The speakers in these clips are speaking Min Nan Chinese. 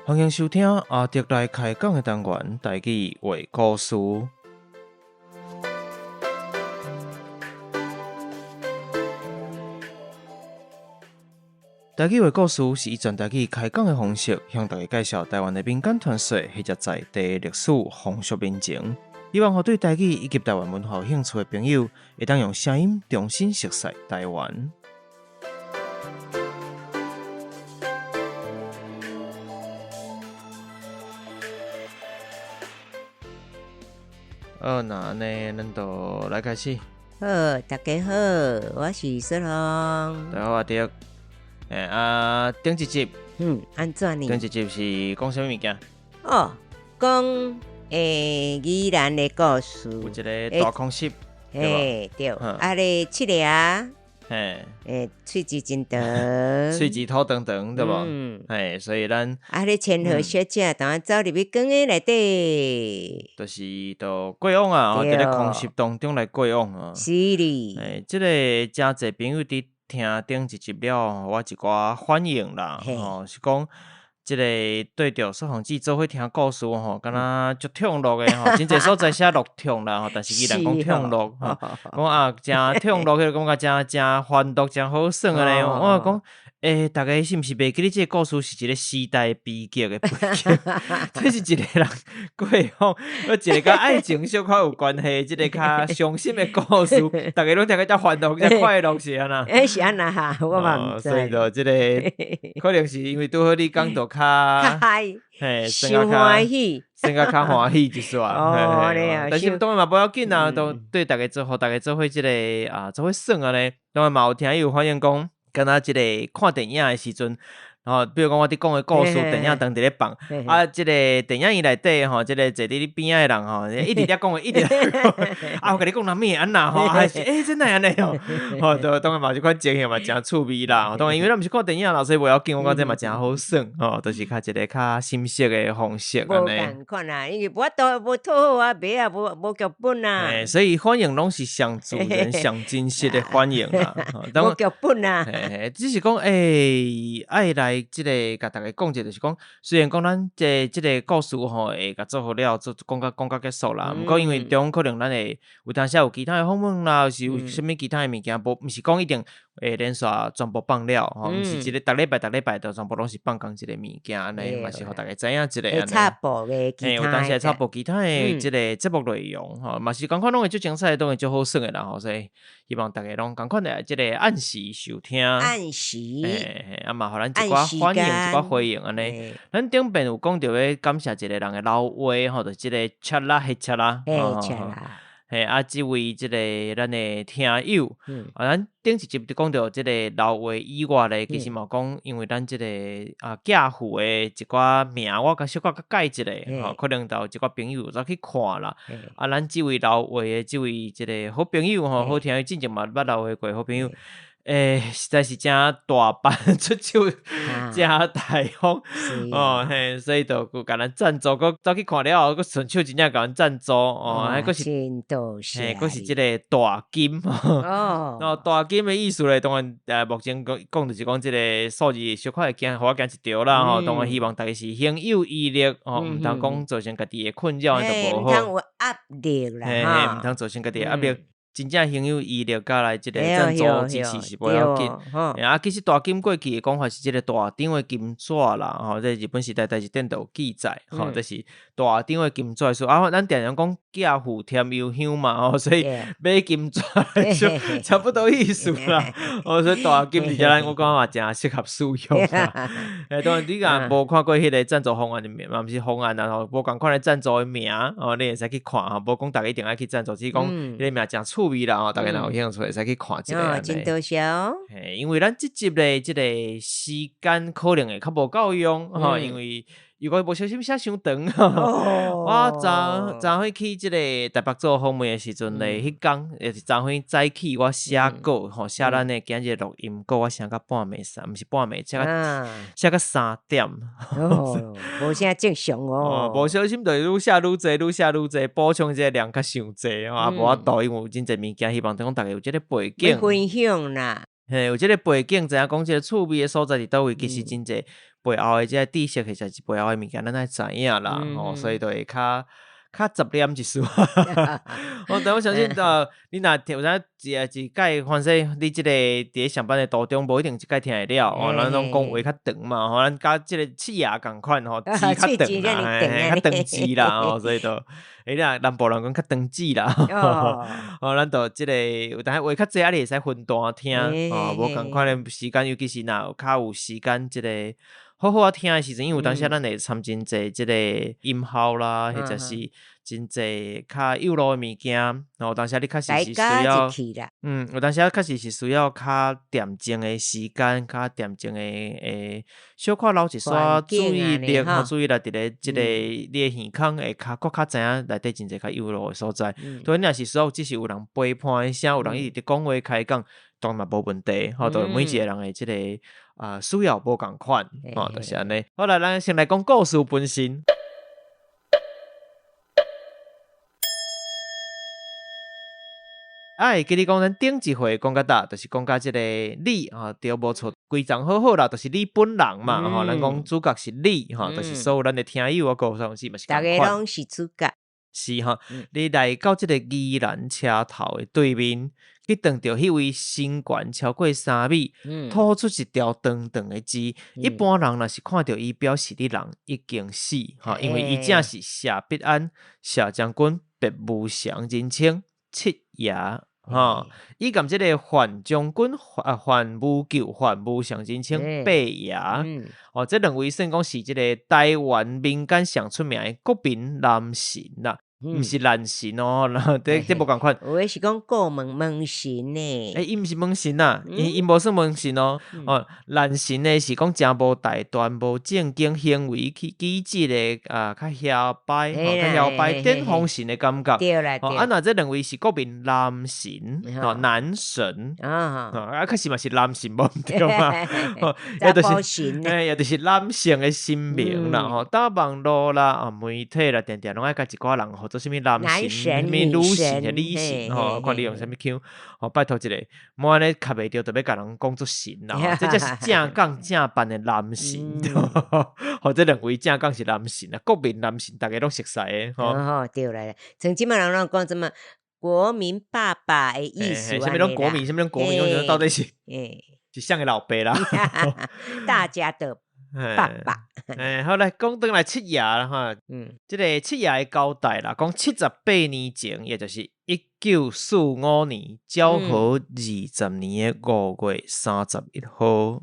歡迎收聽阿德來開講的單元，台語話故事。台語話故事是以全台語開講的方式，向大家介紹台灣的民間傳說或者在地歷史風俗民情。希望予對台語以及台灣文化有興趣的朋友，會當用聲音重新熟悉台灣。好，那按呢，咱就來開始。好，大家好，我是雪紅。大家好，阿德。欸，啊，頂一集。按怎呢？頂一集是講啥物物件？哦，講宜蘭的故事。有一个大空襲。嘿，對，啊咧七个啊，喙舌真長，喙舌吐長長，對無？嘿，所以咱啊咧千和小姐，當走入去光的內底，就是就過往啊，佇咧空襲當中來過往啊。是哩。欸，這個誠濟朋友佇聽頂一集了，予我一寡反應啦，吼，是講。這个對著雪鳳姊做伙聽故事吼，敢若足痛樂的吼，真濟所在寫樂痛啦吼，但是伊人講痛樂吼，講啊誠痛樂，彼個感覺誠誠歡樂，誠好耍按呢。我講，欸，逐家是毋是袂記得這个故事是一个時代悲劇的背景？這是一个人過往，閣一个佮愛情小可有關係，這个較傷心的故事，逐家攏聽甲遮歡樂、遮快樂是按怎？欸，是按怎哈？我嘛毋知。所以就這个可能是因為拄好你講著較嗨，嘿，傷歡喜，算較較歡喜一絲哦，但是當然嘛無要緊啊，都對逐家做，予逐家做伙這个啊，做伙耍按呢。當然嘛有聽友反映講，敢若這个看電影的時陣。吼，比如講我佇講的故事，電影當佇咧放，啊，這个電影院內底吼，這个坐佇你邊仔的人吼，一直咧講話，一直咧講，啊，我共你講啥物按怎吼，還是欸，真的按呢哦，吼，就當然嘛這款情形嘛誠趣味啦，當然因為咱毋是看電影啦，所以無要緊，我感覺這嘛誠好耍，吼，就是較一个較新式的方式按呢。無仝款啦，因為無法度無討好啊，袂啊，無無劇本啊。嘿，所以反應攏是上自然、上真實的反應啦。無劇本啊。嘿嘿，只是講欸，愛來。這个共逐家講一下，就是講，雖然講咱這這个故事吼會共做好了，做講甲講甲結束啦。毋過因為中可能咱會有當時有其他的訪問啦，是有啥物其他的物件，無毋是講一定會連續全部放了吼，毋是一个逐禮拜逐禮拜都全部攏是放仝一個物件按呢，嘛是予逐家知影一下按呢。插播的其他，有當時會插播其他的這個節目內容吼，嘛是仝款攏會足精彩，攏會足好耍的啦吼，所以希望逐家攏仝款的這个按時收聽。按時。嘿嘿，啊嘛，予咱一寡反應，一寡回應按呢。咱頂遍有講著欲感謝一個人的老話吼，就是這个切啦彼切啦，嘿，啊，這位這个咱的聽友，啊，咱頂一集就講著這个老話以外咧，其實嘛講，因為咱這个啊寄付的一寡名，我共小可較改一下，吼，可能就有一寡朋友有走去看啦。啊，咱這位老話的這位這个好朋友吼，好聽友，進前嘛捌留話過好朋友。欸，實在是誠大方出手，誠大方哦嘿，所以就閣共咱贊助，閣走去看了後，閣順手真正共咱贊助哦，還閣是，嘿，閣是這个大金哦，大金的意思咧，當然目前講講就是講這个數字小可會驚，予我驚一著啦吼，當然希望逐家是行有餘力哦，毋通講造成家己的困擾，就無好。毋通有壓力啦，嘿嘿，毋通造成家己的壓力。真正行有餘力，佮來這个贊助支持是無要緊。啊，其實大金過去的講法是這个大張的金紙啦，吼，這日本時代代誌典都有記載，吼，這是大張的金紙數。啊，咱常常講寄付添油香嘛，吼，所以買金紙就差不多意思啦。哦，所以大金佇遮咱我感覺嘛誠適合使用啦。欸，當然你若無看過彼个贊助方案的名，嘛毋是方案啦，吼，無仝款的贊助的名，哦，你會使去看吼，無講逐家一定愛去贊助，只是講彼个名誠趣味啦吼，逐家若有興趣會使去看一下按呢。真多謝哦。嘿，因為咱這集咧，這个時間可能會較無夠用，吼，因為如果無小心寫傷長，我昨昨昏去這个台北做訪問的時陣咧，彼工也是昨昏早起我寫稿吼，寫咱的今日錄音稿，我寫到半暝三，毋是半暝，寫到寫到3點。哦，無啥正常哦。無小心就愈寫愈濟，愈寫愈濟，補充這个量較傷濟吼，啊無法度，因為有真濟物件，希望講逐家有這个背景。分享啦。嘿，有這个背景，知影講這个趣味的所在佇佗位，其實真濟。背後的這个知識或者是背後的物件，咱愛知影啦，吼，所以就會較較雜念一絲。但我相信，你若聽有影一一擺，反正你這个佇咧上班的途中，無一定一擺聽會了。哦，咱攏講話較長嘛，吼，咱佮這个七爺仝款吼，字較長啦，較長字啦，吼，所以就，欸，你若南部人講較長字啦，吼，咱就這个有當話較濟，啊，你會使分段聽，哦，無仝款的時間，尤其是若有較有時間，這个好好仔聽的時陣，因為有當時咱會參真濟這個音效啦，或者是真濟較幼路的物件，有當時你確實是需要，有當時確實是需要較恬靜的時間，較恬靜的會小可留一絲注意力，注意力佇咧這個你的耳孔會較閣較知影內底真濟較幼路的所在。對，你若是所有只是有人陪伴的聲，有人一直佇講話開講，當然嘛無問題，吼，就每一個人的這個需要無仝款，吼，就是按呢。好來，咱先來講故事本身。會記你講，咱頂一回講到佗，就是講到這個你，吼，對無錯，規章好好啦，就是你本人嘛，吼，咱講主角是你，吼，就是所有咱的聽友啊，各位是嘛是仝款。逐个攏是主角。是吼，你來到這個宜蘭車頭的對面，去撞著彼位身懸超過3米，吐出一條長長的舌。一般人若是看著伊，表示你人已經死，吼，因為伊正是謝必安謝將軍別無常，人稱七爺，吼，以及這個范將軍范無救范無常，人稱八爺，哦，這兩位算講是這個台灣民間上出名的國民男神啦。毋是男神哦，這這無仝款。有的是講顧問門神呢。欸，伊毋是門神啊，伊伊無算門神哦。哦，男神呢是講誠無大段、無正經行為去舉止的啊，較搖擺，較搖擺頂風神的感覺。對啦。啊，若這兩位是國民男神，哦，男神。啊，確實嘛是男神無毋對嘛。也就是，也就是男性的神明啦，吼，打網路啦，啊，媒體啦，定定攏愛共一寡人號做啥物男神、啥物女神、女神，吼，看你用啥物腔，吼，拜託一下，莫按呢卡袂著，就欲共人講做神啦，這才是正港正版的男神，吼，這兩位正港是男神啊，國民男神，逐家攏熟悉的，吼，對啦，像這擺人攏講什麼國民爸爸的意思，啥物攏國民，啥物攏國民，到底是是誰的老爸啦？大家的爸爸。好來，講轉來七爺啦哈。這个七爺的交代啦，講78年前，也就是1945年，昭和20年的5月31號。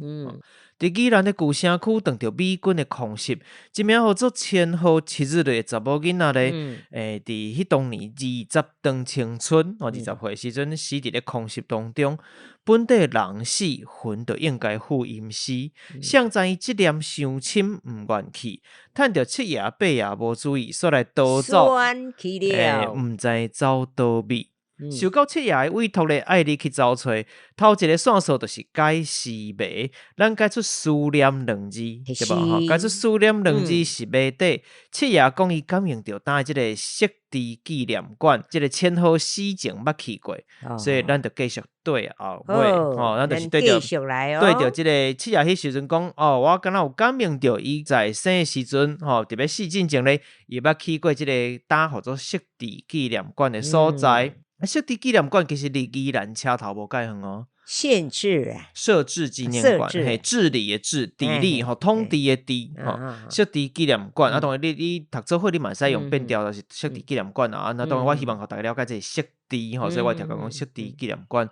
佇宜蘭的舊城區撞著美軍的空襲，一名號做千賀七日的查某囡仔咧，佇彼當年20當青春，20歲時陣死佇咧空襲當中，本底人死魂就應該付陰司，誰知伊執念傷深，毋願去，趁著七爺八爺無注意，煞來逃走，毋知走佗位。受到七爺的委託咧，愛你去走揣，頭一个線索就是解屍謎，咱解出思念兩字，對無？解出思念兩字是謎底。七爺講伊感應著當這个釋智紀念館，這个千賀死前捌去過，所以咱就繼續對後尾，吼，咱就是對著對著這个七爺彼時陣講，哦，我敢若有感應著伊在生的時陣，吼，特別死進前咧，伊捌去過這个當號做釋智紀念館的所在。釋智紀念館其實離宜蘭車頭無蓋遠哦。縣治啊，設置紀念館，嘿，治理的治，治理吼，統治的治，吼，釋智紀念館。啊，當然你你讀做伙你嘛會使用變調，就是釋智紀念館啊。那當然我希望予大家了解這個釋智吼，所以我常常講釋智紀念館。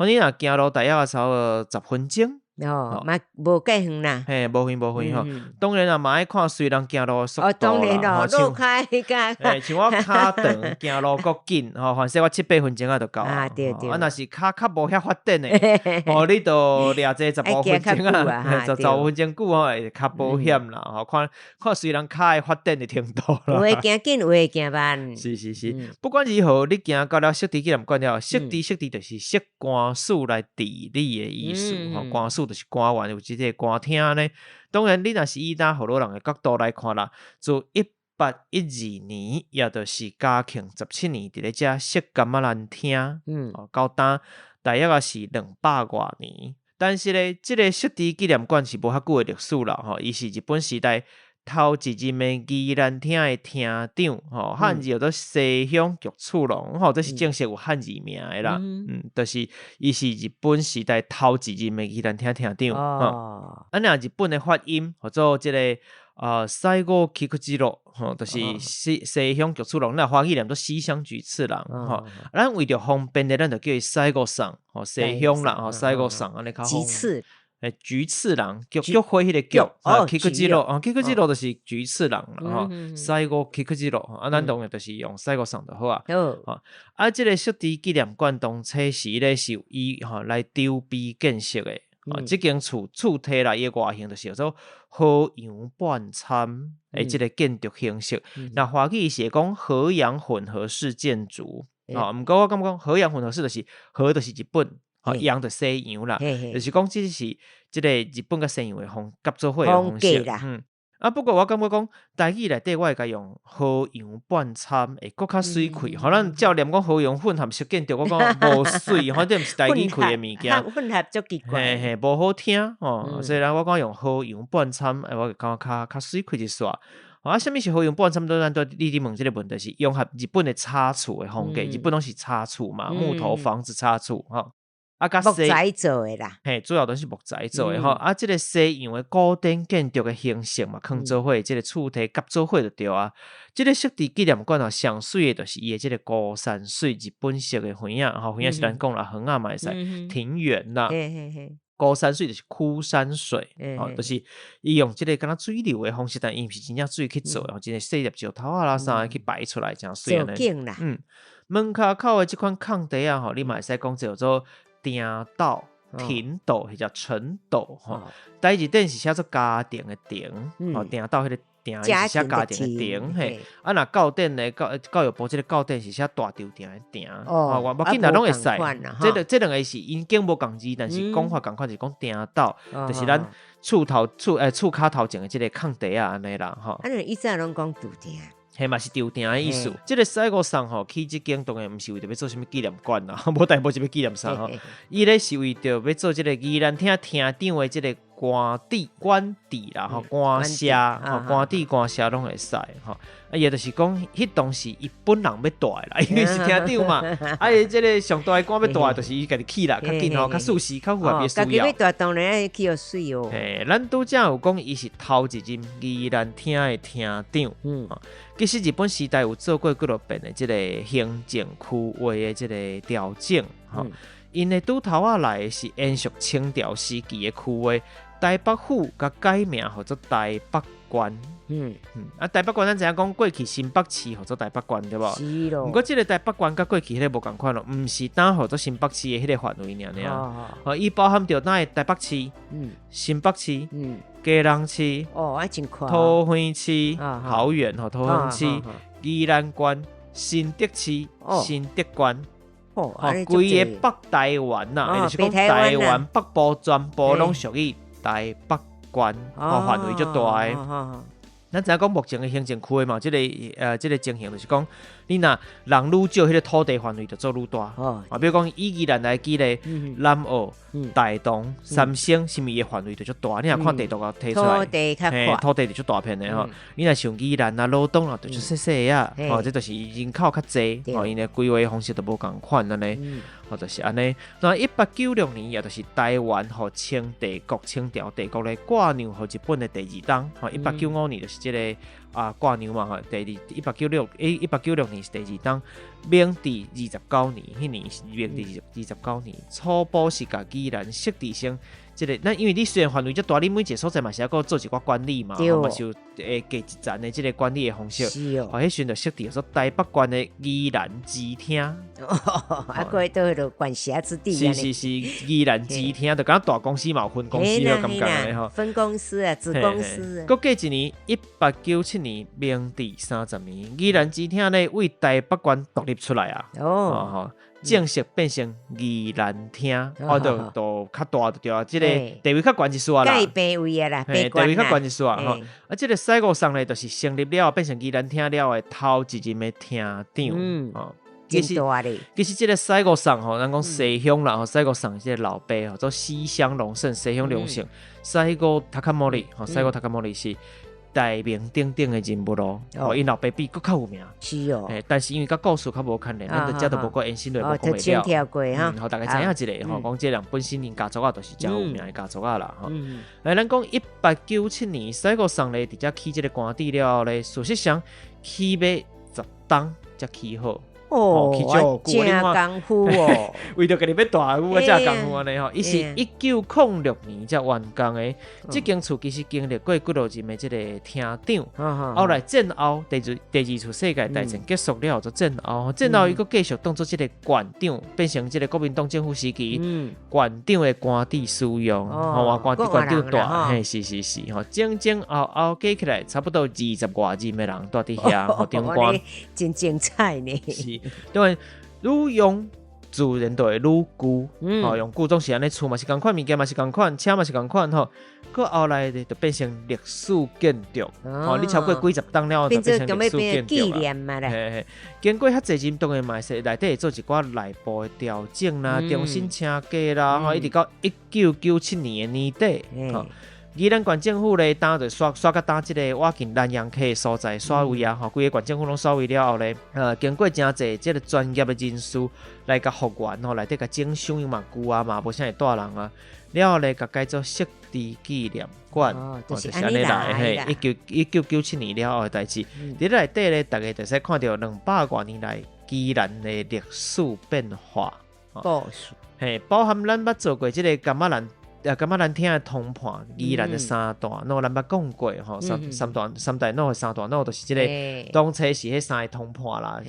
你若行路大約差不多10分鐘。哦，嘛無介遠啦。嘿，無遠無遠吼。當然啦，嘛愛看隨人行路的速度啦。哦，當然咯，路開較。嘿，像我跤長，行路閣緊，吼，反正我7、8分鐘仔就到。啊，對對。啊，若是跤較無遐發展的，吼，你就掠這15分鐘啊，15分鐘久吼會較保險啦。吼，看看隨人跤的發展的程度啦。有的行緊，有的行慢。是是是，不管如何，你行到了釋智紀念館了，釋智釋智就是釋官署來治理的意思，吼，官署。就是官員有這个官廳呢。當然，你若是以當河洛人的角度來看啦，自1812年，也就是嘉慶17年，佇咧遮設柑仔蘭廳，到今大約也是200外年。但是咧，這个設置紀念館是無遐久的歷史啦，吼，伊是日本時代頭一任的宜蘭廳的廳長，吼，漢字叫做西鄉菊次郎，吼，這是正式有漢字名的啦，嗯，就是伊是日本時代頭一任的宜蘭廳廳長，哦，啊，若日本的發音，叫做這个西郷菊次郎，吼，就是西鄉菊次郎，若華語念做西鄉菊次郎，吼，咱為著方便的，咱就叫伊西郷桑，吼，西鄉啦，吼，西郷桑，按呢較好。菊次，菊次郎，菊菊花彼个菊，啊，菊次郎，啊，菊次郎就是菊次郎啦，吼，西郷菊次郎，啊，咱當然就是用西郷桑就好啊，吼，啊，這个設置紀念館當初時咧是伊吼來籌備建設的。啊，這間厝厝體啦，伊的外形就是叫做和洋半參的這个建築形式。若華語是會講和洋混合式建築。啊，毋過我感覺講和洋混合式就是和就是日本，吼洋就西洋啦，就是講這是這个日本佮西洋的風合做伙的方式。嗯。啊，不過我感覺講台語內底我會共用和洋半參會閣較媠氣，吼，咱照念講和洋混合式建築，我講無媠，反正毋是台語開的物件，混合足奇怪，嘿嘿，無好聽吼，所以咧我講用和洋半參，我就感覺較較媠氣一絲。啊，啥物是和洋半參？都咱都你佇問這个問題是融合日本的茶厝的風格，日本攏是茶厝嘛，木頭房子茶厝吼。啊，佮木材做的啦，嘿，主要都是木材做的吼。啊，這个西洋的古典建築的形式嘛，囥做伙，這个厝體合做伙就對啊。這个設置紀念館啊，上媠的就是伊的這个高山水日本式的園仔，吼，園仔是咱講啦，園仔嘛會使，庭園啦。高山水就是枯山水，吼，就是伊用這个敢若水流的方式，但伊毋是真正水去做的，真个細粒石頭仔啦啥去擺出來，誠媠按呢。嗯，門跤口的這款空地仔吼，你嘛會使講叫做埕斗、亭斗，或者埕斗吼。台字頂是寫做家庭的庭，吼，埕斗彼个埕是寫家庭的庭，嘿。啊，若教典咧，教教育部這个教典是寫大稻埕的埕，哦，無要緊啦，攏會使。這个這兩个是𪜶經無仝字，但是講法仝款，就是講埕斗，就是咱厝頭厝厝跤頭前的這个空地仔按呢啦，吼。啊，以前攏講稻埕。嘿嘛是稻埕的意思。這个西郷桑吼起這間當然毋是為著欲做啥物紀念館啦，無代無誌欲紀念啥吼。伊咧是為著欲做這个宜蘭廳廳長的這个官邸官邸啦吼，官舍吼，官邸官舍攏會使吼。啊，伊就是講，彼當時伊本人欲蹛的啦，因為是廳長嘛。啊，伊這个上大的官欲蹛的，就是伊家己起啦，較緊吼，較舒適，較符合伊需要。家己欲蹛當然愛起予媠哦。嘿，咱拄才有講，伊是頭一任宜蘭廳的廳長。嗯，其實日本時代有做過幾落遍的這个行政區劃的這个調整。吼，𪜶的拄頭仔來是延續清朝時期的區劃，台北府共改名號做台北縣。嗯嗯，啊，台北縣咱知影講過去新北市號做台北縣對無？是咯。毋過這个台北縣佮過去彼个無仝款咯，毋是單號做新北市的彼個範圍爾爾。哦，伊包含著咱的台北市、新北市、基隆市、哦，啊真寬。桃園市、桃園吼，桃園市、宜蘭縣、新竹市、新竹縣。哦，規个北台灣呐，就是講台灣北部全部攏屬於台北縣，哦，範圍足大的。咱知影講目前的行政區嘛，這个這个情形就是講，你若人愈少，彼个土地範圍就做愈大。哦，啊，比如講以宜蘭來舉例，南澳、大同、三星，是毋是伊的範圍就足大？你若看地圖共提出來，土地較闊，土地就足大片的吼。你若像宜蘭啊、羅東啊，就足細細的啊。哦，這就是人口較濟，哦，𪜶的規劃方式就無仝款按呢。哦，就是按呢。那1896年，也就是台灣予清帝國、清朝帝國咧割讓予日本的第二冬。吼，1895年就是這个啊割讓嘛，吼，第二一八九六1896年是第二冬，明治29年，彼年是明治29年，初步是共宜蘭設置成這个，咱因為你雖然範圍遮大，你每一个所在嘛是猶閣做一寡管理嘛，嘛是有會加一層的這个管理的方式。是哦。彼時陣就設置做台北縣的宜蘭支廳。啊，閣佗落管轄之地。是是是，宜蘭支廳就敢若大公司嘛有分公司彼種感覺吼。分公司啊，子公司。閣過一年，1897年，明治30年，宜蘭支廳咧為台北縣獨立出來啊。哦。正式變成宜蘭廳，哦，就就較大就對啊，這个地位較懸一絲啦。地位啊啦，地位較懸一絲啊。吼，啊，這个西郷桑咧，就是成立了變成宜蘭廳了的頭一任的廳長。哦，真大咧。其實這个西郷桑吼，咱講西鄉啦，吼西郷桑這个老爸吼，做西鄉隆盛，西鄉隆盛，西郷隆盛吼，西郷隆盛是大名鼎鼎的人物咯，哦，𪜶老爸比閣較有名，是哦，但是因為佮故事較無關聯，咱就遮都無閣延伸落，無講袂了。跳過哈，予大家知影一下吼，講這个人本身𪜶家族仔，就是誠有名的家族仔啦，吼。來，咱講1897年西郷桑咧，佇遮起這个官邸了後咧，事實上起欲10冬才起好。哦，真功夫哦！為著家己欲大屋啊，真功夫按呢吼。伊是1906年才完工的。這間厝其實經歷過幾落任的這个廳長，後來戰後第二次世界大戰結束了後，就戰後，戰後伊閣繼續當做這个縣長，變成這个國民黨政府時期縣長的官邸使用。吼，官縣長蹛，嘿，是是是，吼，前前後後加起來差不多20外任的人蹛佇遐，吼，長官，真精彩呢。是。對，愈用自然就會愈舊，吼，用舊總是按呢，厝嘛是仝款，物件嘛是仝款，車嘛是仝款，吼，閣後來就變成歷史建築，吼，你超過幾十冬了後，就變成歷史建築啦。嘿嘿，經過遐濟任，當然嘛是內底會做一寡內部的調整啦，重新請價啦，吼，一直到1997年的年底，吼。宜蘭縣政府咧，當就煞煞佮當這个倚近南陽溪的所在煞位啊，吼，規个縣政府攏煞位了後咧，經過誠濟這个專業的人士來共復原吼，內底共整修嘛舊啊嘛，無啥會蹛人啊，了後咧，共改做惜豬紀念館，就是按呢來，嘿，1997年了後的代誌，佇內底咧，逐家就使看著200外年來宜蘭的歷史變化，故事，嘿，包含咱捌做過這个柑仔蘭。啊，柑仔蘭廳的通判，宜蘭的三大腦，咱捌講過吼，三大腦的三大腦，就是這个當初是彼三个通判啦。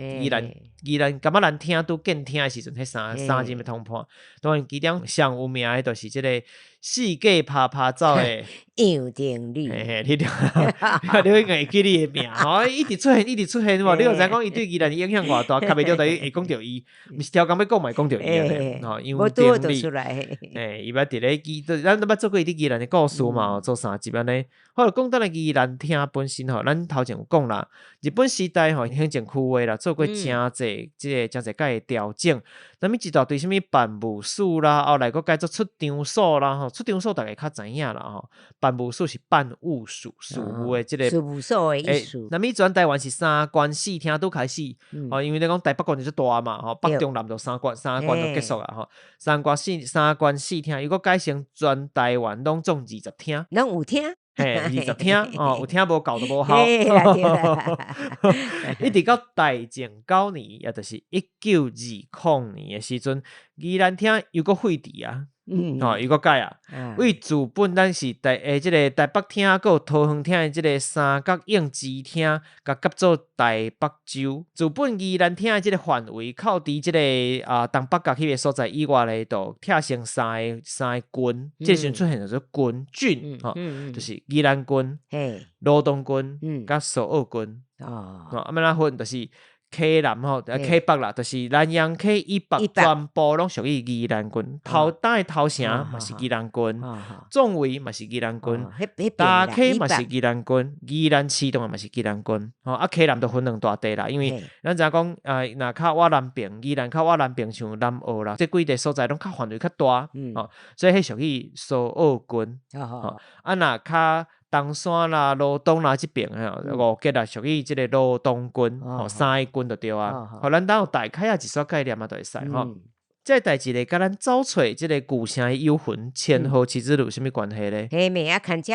宜蘭柑仔蘭廳拄建廳的時陣，彼三任的通判，當然其中上有名的，就是這个四界趴趴走的楊廷璽。嘿嘿，你應該會記你的名吼，一直出現，一直出現喎。你就知影講伊對宜蘭的影響偌大，較袂著就會講著伊，毋是超工欲講嘛會講著伊吼。楊廷璽，嘿，伊捌佇咧宜，咱捌做過伊佇宜蘭的故事嘛，做三集按呢。好，講轉來宜蘭廳本身吼，咱頭前有講啦，日本時代吼，行政區劃啦，做過誠濟這个誠濟擺的調整，啥物一大堆啥物辦務處啦，後來閣改做出張所啦，吼，出張所逐家較知影啦，吼，辦務處是辦務處，事務的這个事務所的意思。啥物全台灣是三縣四廳拄開始，吼，因為你講台北縣就足大嘛，吼，北中南就三縣，三縣就結束啊，吼，三縣四廳，又閣改成全台灣攏總20廳，攏有廳。嘿，20廳哦，有廳無夠就無效。一直到大正九年，也就是1920年的時陣，宜蘭廳又閣廢置啊。吼，又閣改啊，為自本咱是這个台北廳，閣有桃園廳的這个三角應支廳，共合做台北州。自本宜蘭廳的這个範圍，扣除這个東北角彼个所在以外咧，就拆成三个郡。這个時陣出現就做郡郡，吼，就是宜蘭郡、羅東郡、佮蘇澳郡。哦，啊，欲按怎分就是。溪南吼，溪北啦，就是南陽溪以北全部攏屬於宜蘭郡。頭東的頭城嘛是宜蘭郡，壯圍嘛是宜蘭郡，大溪嘛是宜蘭郡，宜蘭市當然嘛是宜蘭郡。吼，啊，溪南就分兩大塊啦，因為咱知影講，啊，若較倚南爿，宜蘭較倚南爿，像南澳啦，這幾塊所在攏較範圍較大，吼，所以彼屬於蘇澳郡。吼，啊，若較東山啦、羅東啦這爿吼，五結啦，屬於這个羅東郡，吼，三个郡就對啊。予咱兜有大概仔一撮概念啊，就會使吼。這个代誌咧，佮咱走揣這个舊城的幽魂千和七子有啥物關係咧？嘿，名啊，牽遮。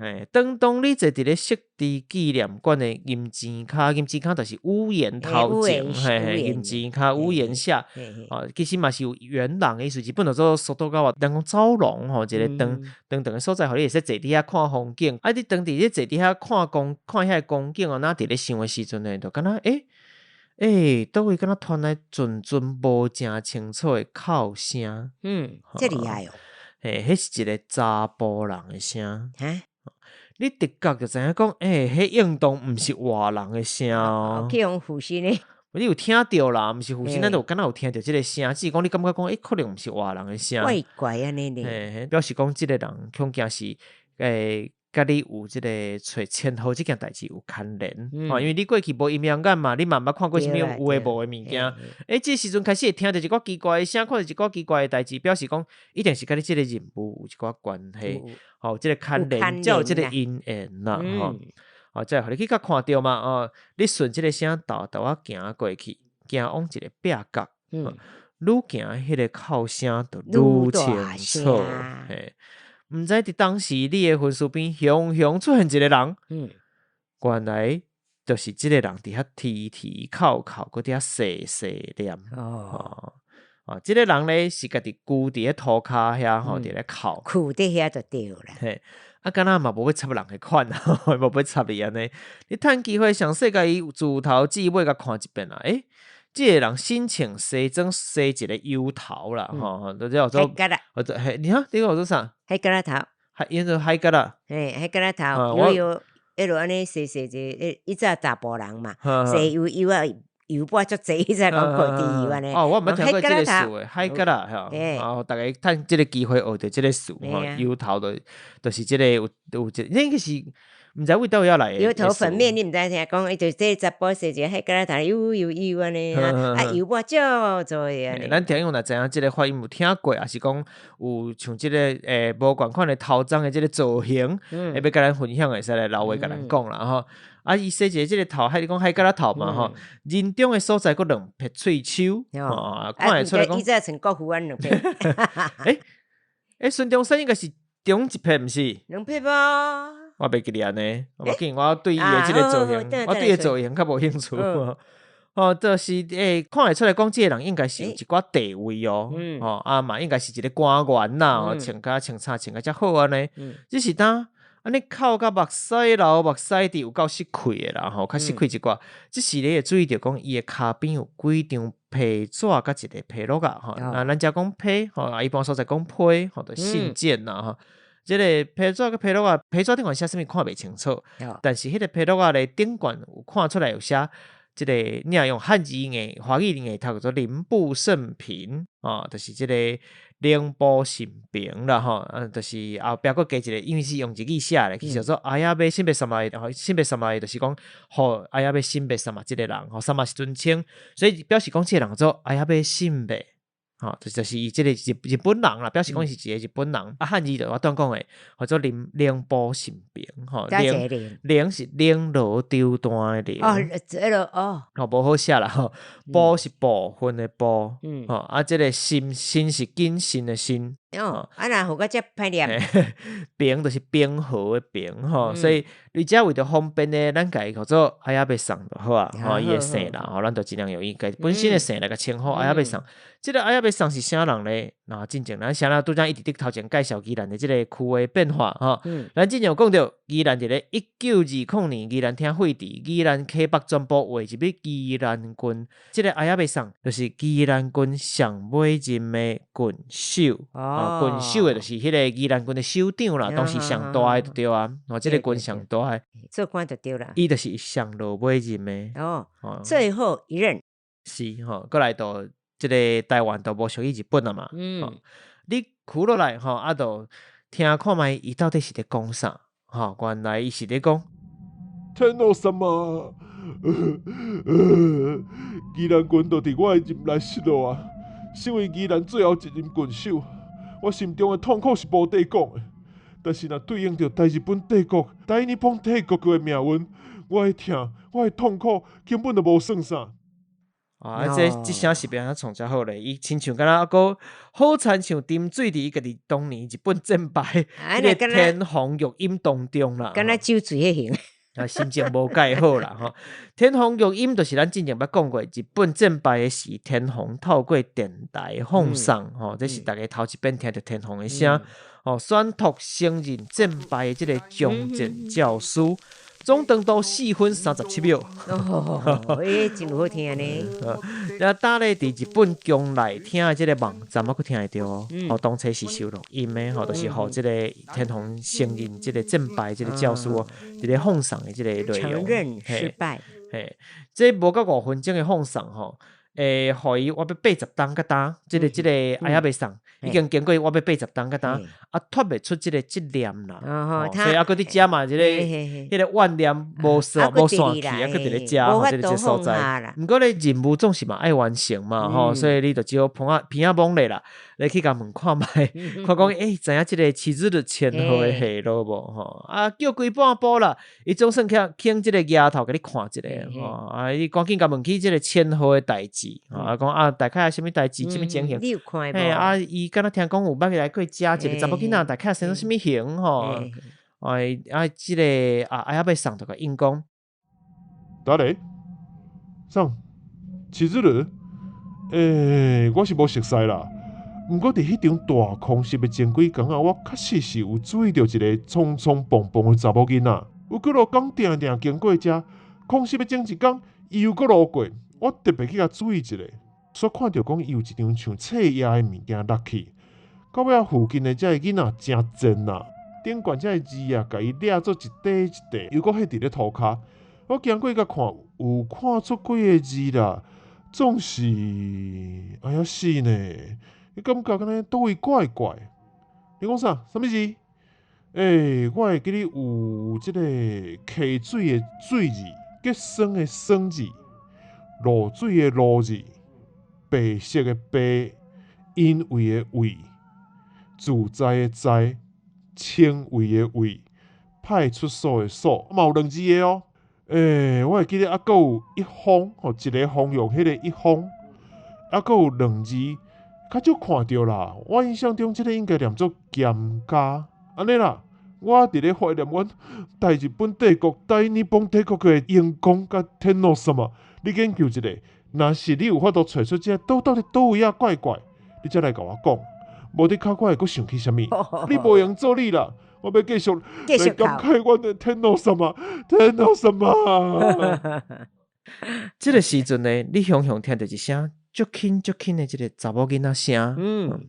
嘿，當你坐佇咧惜豬紀念館的銀錢跤，銀錢跤就是屋檐頭前，嘿嘿，銀錢跤屋檐下，哦，其實嘛是有元朗的意思，日本就做蘇多高話，人講走廊吼，一个長長長的所在，予你會使坐佇遐看風景。啊，你當佇咧坐佇遐看風看遐个風景哦，若佇咧想的時陣呢，就敢若欸，佗位敢若傳來陣陣無誠清楚的哭聲。嗯，這厲害哦。嘿，彼是一个查埔人的聲。哈？你直覺就知影講，欸，彼應當毋是活人的聲哦。去予附身咧？你有聽著啦，毋是附身，咱就有敢若有聽著這个聲，只是講你感覺講，欸，可能毋是活人的聲。怪怪按呢咧。嘿，表示講這个人恐驚是，欸。佮你有這个揣千號這件代誌有牽連，吼，因為你過去無陰陽眼嘛，你嘛毋捌看過啥物有的無的物件，欸，這時陣開始會聽著一寡奇怪的聲，看著一寡奇怪的代誌，表示講一定是佮你這个任務有一寡關係，吼，這个牽連，才有這个因緣啦，吼，哦，才會予你去共看著嘛，哦，你順這个聲沓沓仔行過去，行往一个壁角，愈行彼个哭聲就愈清楚，嘿。毋知佇當時你的身軀邊雄雄出現一個人，原來就是這個人佇遐啼啼哭哭，閣佇遐細細念。哦，哦，這個人咧是家己跍佇咧塗跤遐吼，佇咧哭。跍佇遐就對啦。嘿，啊，敢若嘛無欲插人彼款，無欲插伊按呢。你趁機會詳細共伊自頭至尾共看一遍啦。欸，這個人身穿西裝，梳一个油頭啦，吼，就叫做，或者嘿，你看，你講做啥？海蛤仔頭，海，伊做海蛤仔。嘿，海蛤仔頭，油油，彼落按呢梳梳者，以前查埔人嘛，梳油油啊，油抹足濟，以前講苦豬油按呢。哦，我毋捌聽過這个詞的，海蛤仔吼，哦，逐家趁這个機會學著這个詞吼，油頭就是這个有有這，那個是。毋知為佗位來的。油頭粉麵，你毋知聽講，伊就這查埔梳一个海蛤仔頭，油油油按呢，啊油抹足濟按呢。咱聽友若知影這个發音有聽過，抑是講有像這个無仝款的頭鬃的這个造型，會欲共咱分享，會使來留話共咱講啦吼。啊，伊梳一个這个頭，海你講海蛤仔頭嘛吼，人中的所在閣兩撇喙鬚，哦，看會出來講。伊這像國父按兩撇。欸欸，孫中山應該是中一撇，毋是？兩撇無？我袂記得按呢，無要緊，我對伊的這个造型，我對伊的造型較無興趣。哦，就是欸，看會出來講，這个人應該是有一寡地位哦，哦，啊嘛應該是一个官員啦，哦，穿甲穿衫穿甲遮好按呢。只是當按呢哭甲目屎流目屎滴，有夠失氣的啦，吼，較失氣一寡。只是你會注意著講，伊的跤邊有幾張皮紙佮一个皮橐仔，吼，啊，咱遮講批，吼，啊，一般所在講批，吼，就信件啦，吼。這个皮紙佮皮橐仔，皮紙頂懸寫啥物看袂清楚，但是彼个皮橐仔咧頂懸有看出來有寫，這个你若用漢字硬華語硬讀叫做林部勝平，哦，就是這个寧部勝平啦，吼，就是後壁閣加一个，因為是用日語寫的，其實叫做綾部勝兵様的，吼，勝兵様的，就是講，予綾部勝兵様這个人，吼，様是尊稱，所以表示講這个人叫做綾部勝兵。吼，就是伊這个日本人啦，表示講是一个日本人。啊，漢字就我拄講的，叫做寧寧部勝平，吼，寧寧是绫羅綢緞的绫。哦，這个哦。吼，無好寫啦，吼，部是部分的部，吼，啊，這个慎慎是謹慎的慎。哦，啊，若予較遮歹念。平就是平和的平，吼，所以你遮為著方便呢，咱共伊叫做綾部桑就好啊，吼，伊的姓啦，吼，咱就盡量用伊家本身的姓來共稱呼綾部桑。這个綾部桑是啥人咧？那進前咱啥人拄才一直佇頭前介紹宜蘭的這个區的變化，吼。咱之前有講著，宜蘭佇咧1920年，宜蘭廳廢置，宜蘭溪北全部劃入去宜蘭郡。這个綾部桑就是宜蘭郡上尾任的郡守，哦，郡守的就是彼个宜蘭郡的首長啦，當時上大的就對啊，哦，這个郡上大的，做官就對啦。伊就是上落尾任的，哦，最後一任是吼，閣來就這个台灣就無屬於日本了嘛，你苦落來吼，啊，就聽看覓伊到底是咧講啥？吼，原來伊是咧講天皇様，宜蘭郡就佇我的任內失落啊！身為宜蘭最後一任郡守，我心中的痛苦是無得講的。但是若對應著大日本帝國、大日本帝國的命運，我的疼、我的痛苦根本就無算啥。啊！這這聲是欲按怎創才好咧？伊親像敢若閣好親像沉醉佇伊家己當年日本戰敗，彼个天皇玉音當中啦。敢若酒醉彼型。啊，心情無蓋好啦吼。天皇玉音就是咱之前捌講過，日本戰敗的時，天皇透過電台放送吼，這是逐家頭一遍聽著天皇的聲，吼，宣讀承認戰敗的這个終戰詔書。總長度4分37秒。哦，欸，真好聽呢。啊，搭咧佇日本宮內廳的這个網站，猶閣聽會著哦。哦，當初是收錄音的吼，就是予這个天皇承認這个戰敗這个詔書哦，佇咧放送的這个內容。承認失敗。嘿，這無到5分鐘的放送吼，欸，予伊我欲80冬甲今，這個愛仔袂送，已經經過我欲80冬甲今，啊脫袂出這個執念啦。所以啊，閣佇遮嘛，這個彼個怨念無散無散去，啊，閣佇咧遮吼，這個所在。毋過咧，任務總是嘛愛完成嘛，吼，所以你就只好捧仔鼻仔摸咧啦，你去共問看覓，看講欸，知影這個千鶴的千號的下落無吼？啊，叫規半晡啦，伊總算肯這個額頭共你看一下吼，啊，你趕緊共問起這個千號的代誌，啊，講啊，大概啥物代誌，啥物情形？你有看無？嘿，啊，伊敢若聽講有捌來過遮一個查某囡仔，大概生做啥物型吼？哎，啊，這個啊，愛仔欲送就共應講。誰？啥？千鶴？欸，我是無熟似啦。毋過佇彼場大空襲的前幾工啊，我確實是有注意著一個匆匆忙忙的查某囡仔，有幾落工定定經過遮。空襲的前一工，伊又閣路過，我特別去共注意一下，煞看著講伊有一張像冊頁的物件落去。到尾仔附近的這个囡仔誠賤啊，頂懸這个字啊，共伊掠做一塊一塊，又閣彼佇咧塗跤。我經過共看，有看出幾个字啦，總是哎呀死呢！你感覺敢若佗位怪怪？你講啥？啥物字？欸，我會記得有這個溪水的水字，結霜的霜字，露水的露字，白色的白，因為的為，自在的在，稱謂的謂，派出所的所，嘛有兩字的哦。欸，我會記得猶閣有一方，吼，一个方向，彼個一方，猶閣有兩字，較少看著啦。我印象中，這个應該念做兼加，按呢啦。我佇咧懷念阮大日本帝國、大日本帝國的榮光佮天皇様。你研究一下，若是你有法度揣出這個到底佗位仔怪怪，你才來共我講。無你較我會閣想起啥物？你無閒做你啦，我欲繼續來感慨阮的天皇様，天皇様。這個時陣呢，你雄雄聽著一聲足輕足輕的這個查某囡仔聲，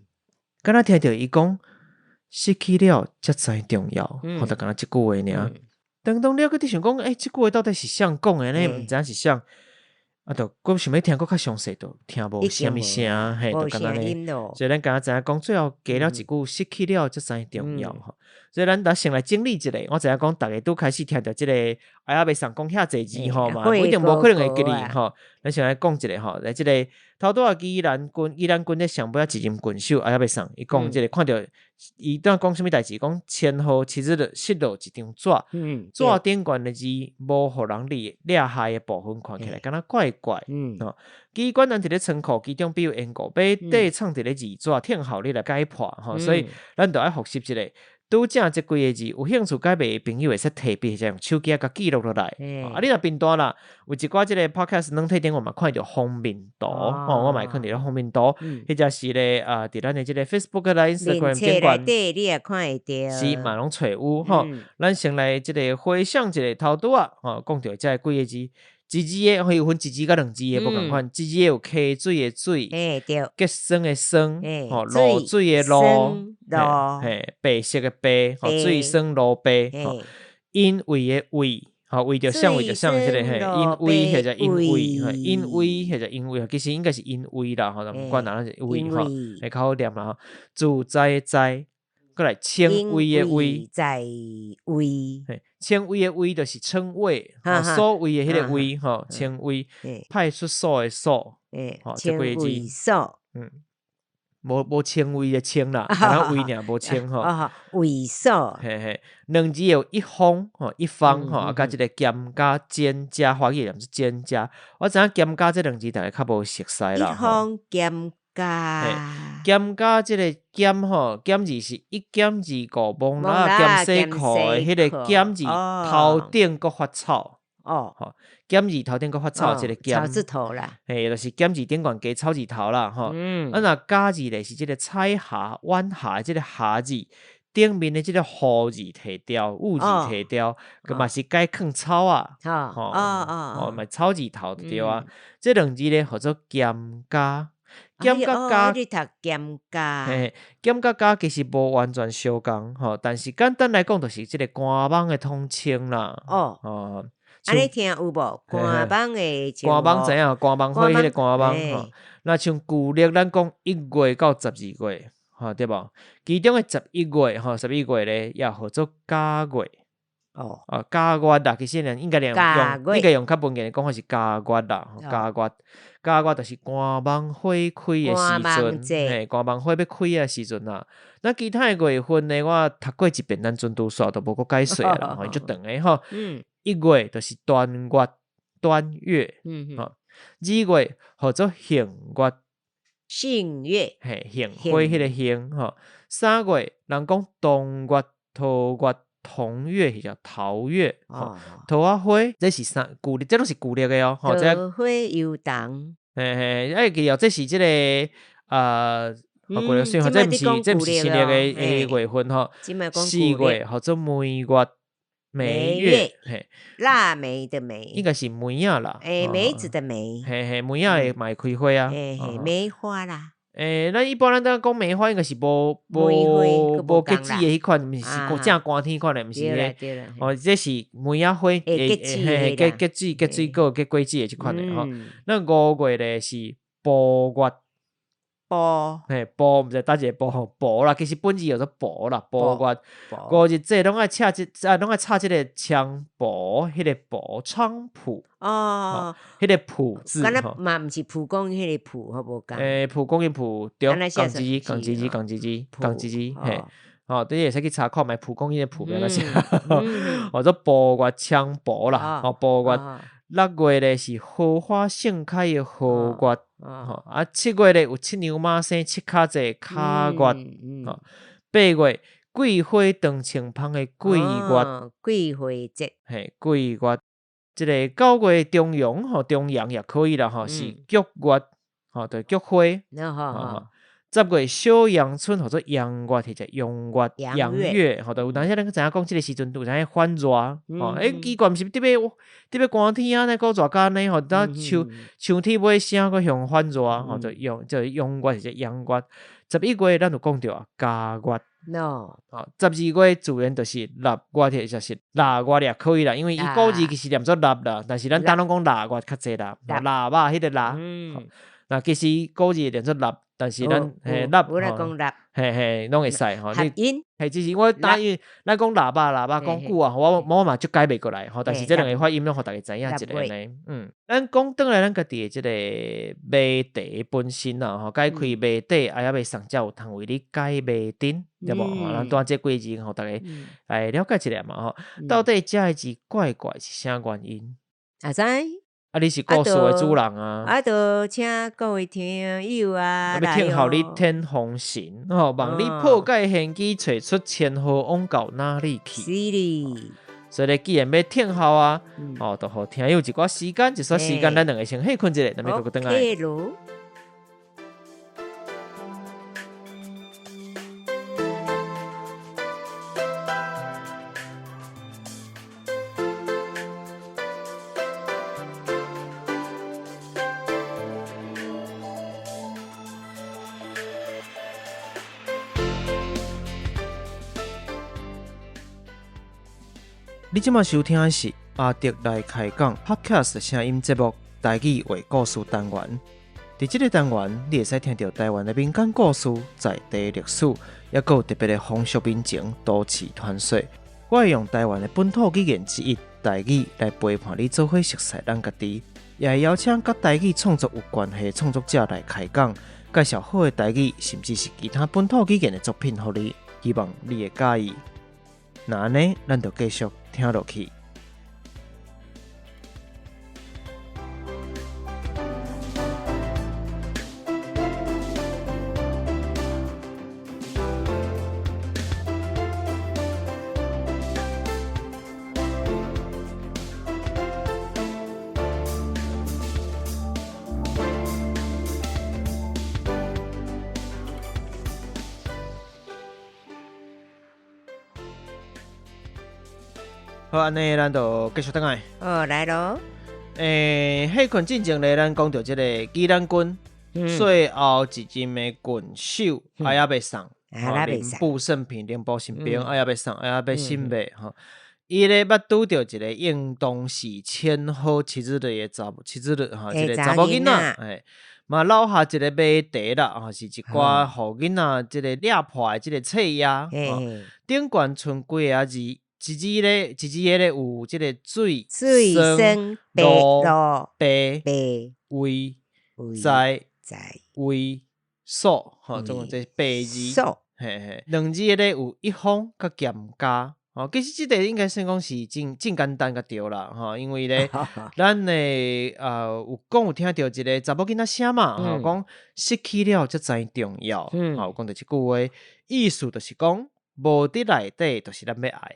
敢若聽著伊講失去了才知重要，吼，就敢若這句話爾。當當了，閣佇想講，欸，這句話到底是啥講的呢？毋知影是啥。啊，就閣想欲聽閣較詳細，就聽無啥物聲，嘿，就敢若呢。所以咱敢若知影講，最後加了一句失去了才知重要吼。所以咱來先來整理一下，我知影講，逐家拄開始聽著這個愛仔袂送講遐濟字吼嘛，不一定無可能會記得吼。咱先來講一下吼，來這個頭拄仔宜蘭郡，宜蘭郡咧上尾仔一任郡守愛仔袂送，伊講這个看著伊當講啥物代誌？講千號七日失落一張紙，紙頂懸的字無予人掠掠開的部分，看起來敢若怪怪。吼，機關咱佇咧倉庫，其中比如緣故，欲底藏佇咧字紙，聽候你來解破吼，所以咱著愛複習一下。拄正這幾个字，有興趣解謎的朋友會使提筆或者用手機仔共記錄落來。啊，你若貧惰啦，有一寡這個 podcast 軟體頂我嘛看著封面圖，吼，我嘛會囥佇咧封面圖，或者是咧啊，佇咱的這個 Facebook 啦、Instagram 頂懸，你也看會著，是嘛攏揣有吼。咱先來這個回想一下頭拄仔，吼，講著這幾个字。一字的，彼有分一字佮兩字的，無仝款。一字的有溪水的水，結霜的霜，吼，露水的露，嘿，白色的白，吼，水霜露白，吼，因為的為，吼，為著啥為著啥這个嘿，因為或者因為，因為或者因為，其實應該是因為啦，吼，毋管啦，咱是為吼，會較好念啦吼。自在的在。閣來稱謂的謂，在謂，稱謂的謂就是稱謂，所謂的彼個謂吼，稱謂，派出所的所，吼，這幾个字，無稱謂的稱啦，敢若謂爾無稱吼，謂所，嘿嘿，兩字有一方吼，一方吼，啊，佮這個兼加兼加，華語念做兼加，我知影兼加這兩字逐家較無熟似啦，一方兼加，兼加這个兼吼，兼字是一兼二顧摸蜊仔兼洗褲的彼个兼字頭頂閣發草，吼，兼字頭頂閣發草，這个兼草字頭啦，嘿，就是兼字頂懸加草字頭啦，吼。啊，若加字咧是這个彩霞、晚霞這个霞字，頂面的這个雨字提掉，雨字提掉，閣嘛是解囥草啊，吼，哦，嘛草字頭就對啊。這兩字咧號做兼加。兼佮加，你讀兼加，嘿，兼佮加其實無完全相仝吼，但是簡單來講，就是這个官網的統稱啦。哦，按呢聽有無？寒網的寒網知影？寒網花彼個寒網吼。若像舊曆咱講1月到12月，吼對無？其中的11月吼，11月咧也號做甲月。哦，啊，甲月啦，其實應該用應該用較文言的講法是甲月啦，甲月，甲月就是寒網花開的時陣，嘿，寒網花欲開的時陣啦。那其他的月份呢，我讀過一遍，咱陣拄煞都無閣解說啦，吼，足長的吼。1月就是端月，端月，吼，2月號做杏月，杏月，嘿，杏花彼個杏吼。3月人講冬月、桃月。桐月或者桃月，吼，桃仔花，這是三舊曆，這攏是舊曆的哦，吼，桃花油桐，嘿嘿，欸，記著這是這個舊曆算，這毋是這毋是新曆的月份吼，4月號做梅月，梅月，嘿，臘梅的梅，應該是梅仔啦，欸，梅子的梅，嘿嘿，梅仔會嘛會開花啊，嘿嘿，梅花啦。欸，咱一般咱當講梅花應該是無無無結籽的彼款，毋是正寒天款的，毋是彼個。哦，這是梅仔花，會結結子、結水果、結果子的這款的吼。咱5月咧是蒲月，蒲，嘿，蒲毋知佗一個蒲吼，蒲啦，其實本字叫做蒲啦，蒲月。五日節攏愛插這，啊，攏愛插這個菖蒲，彼個蒲，菖蒲。哦，彼個蒲字，敢若嘛毋是蒲公英彼個蒲，好無仝？欸，蒲公英蒲，對，仝字，仝字字，仝字字，仝字字，嘿，吼，你會使去查看覓蒲公英的蒲，按怎寫？號做蒲月菖蒲啦，吼，蒲月。6月咧是荷花盛開的荷月，吼，啊，7月咧有七娘媽生七跤節的跤月，吼，8月桂花長青芳的桂月，桂花節，嘿，桂月。這個9月重陽吼，重陽也可以啦吼，是菊月，吼，就是菊花。10月小陽春，號做陽月或者陽月、陽月，吼，就有當時咱知影講這個時陣有當反熱，吼，欸，奇怪，毋是特別特別寒天啊，呢閣熱甲按呢吼，等秋秋天尾聲閣向反熱，吼，就陽就陽月或者陽月。11月咱就講著啊，甲月。吼，12月自然就是臘月，或者是臘月也可以啦，因為伊古字其實念做臘啦，但是咱當攏講臘月較濟啦，臘肉彼個臘。那其實古字念做臘，但是咱嘿臘，嘿嘿，攏會使吼。嘿，只是我答應咱講臘肉臘肉講久啊，我嘛足改袂過來吼。但是這兩個發音攏予大家知影一下呢。嗯，咱講轉來咱家己的這個謎題本身啊，吼，解開謎底，啊，猶未送才有通為你解謎燈，對無？咱拄仔這幾字，予大家來了解一下嘛吼。到底這个字怪怪是啥原因？阿知。啊！你是故事的主人啊！啊，就請各位聽友啊，欲聽候你天風神吼，望你破解玄機，揣出千河往到哪裡去？是哩。所以咧，既然欲聽候啊，哦，就予聽友一寡時間，一撮時間，咱兩个先歇睏一下，咱欲閣轉來。你這馬收聽的是阿德來開講 Podcast 聲音節目台語話故事單元。佇這個單元，你會使聽著台灣的民間故事、在地歷史，抑閣有特別的風俗民情、都市傳說。我會用台灣的本土語言之一台語來陪伴你做伙熟悉咱家己，也會邀請佮台語創作有關係的創作者來開講，介紹好的台語，甚至是其他本土語言的作品予你，希望你會佮意。那按呢，咱就繼續聽落去。好，按呢，咱就繼續轉來。哦，來囉。欸，歇睏進前咧，咱講著這個宜蘭郡最後一任的郡守，啊猶未送，禮部聖品，禮部神兵，啊猶未送，啊猶欲審問吼。伊咧捌拄著一個應當是千好七日的查七日吼，一個查某囡仔，嘿，嘛留下一個謎題啦，吼，是一寡予囡仔這個掠破的這個冊頁，頂懸賰幾个字，一字咧，一字咧有這個水、酸、露、白、微、在、微、素，吼，總共這八字，嘿嘿，兩字咧有一方佮兼加。吼，其實這個應該算講是真真簡單佮對啦，吼，因為咧，咱的有講有聽著一個查某囡仔聲嘛，吼，講失去了才知重要，吼，有講著這句話，意思就是講，無佇內底，就是咱欲愛。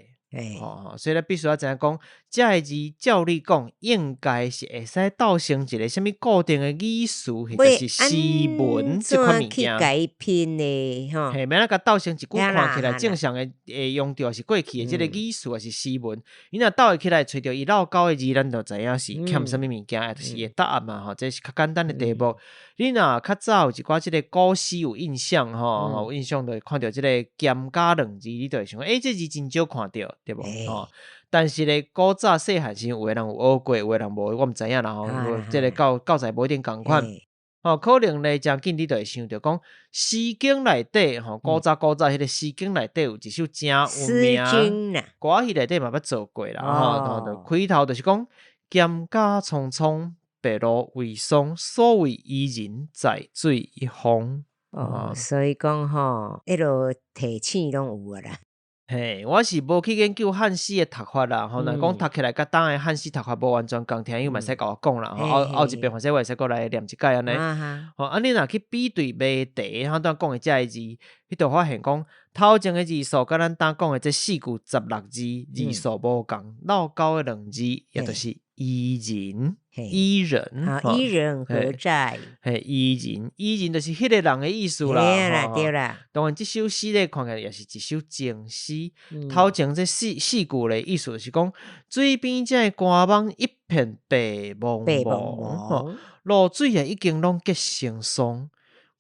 吼，所以咱必須愛知影講，這个字照理講應該是會使鬥成一個啥物固定的語詞，或者是詩文這款物件。改編的吼，嘿，欲按怎共鬥成一句看起來正常的會用著是過去的這個語詞，抑是詩文？你若鬥會起來，揣著伊落勾的字，咱就知影是欠啥物物件，就是伊的答案嘛吼。這是較簡單的題目。你若較早有一寡這个古詩有印象吼，有印象就會看著這个兼加兩字，你就會想，欸，這字真少看著，對無？吼，但是咧，古早細漢時，有的人有學過，有的人無，我毋知影啦吼。這个教教材無一定仝款，吼，可能咧誠緊你就會想著講，《詩經》內底吼，古早古早彼个《詩經》內底有一首誠有名歌戲內底嘛捌做過啦，吼，就開頭就是講，蒹葭蒼蒼。白露為霜，所謂伊人，在水一方。哦，所以講吼，彼落提醒攏有啊啦。嘿，我是無去研究漢詩的讀法啦，吼，若講讀起來佮當的漢詩讀法無完全仝，聽友嘛會使共我講啦。後後一遍反正我會使閣來念一擺按呢。吼，啊，你若去比對謎題，吼，拄仔講的這个字，彼就發現講頭前的字數佮咱當講的這四句十六字字數無仝，落勾的兩字，也就是伊人，伊人，伊人何在？嘿，伊人，伊人就是彼个人的意思啦。對啦，對啦。當然，這首詩咧，看起來也是一首情詩。頭前這四四句咧，意思就是講，水邊這个寒網一片白茫茫，露水也已經攏結成霜。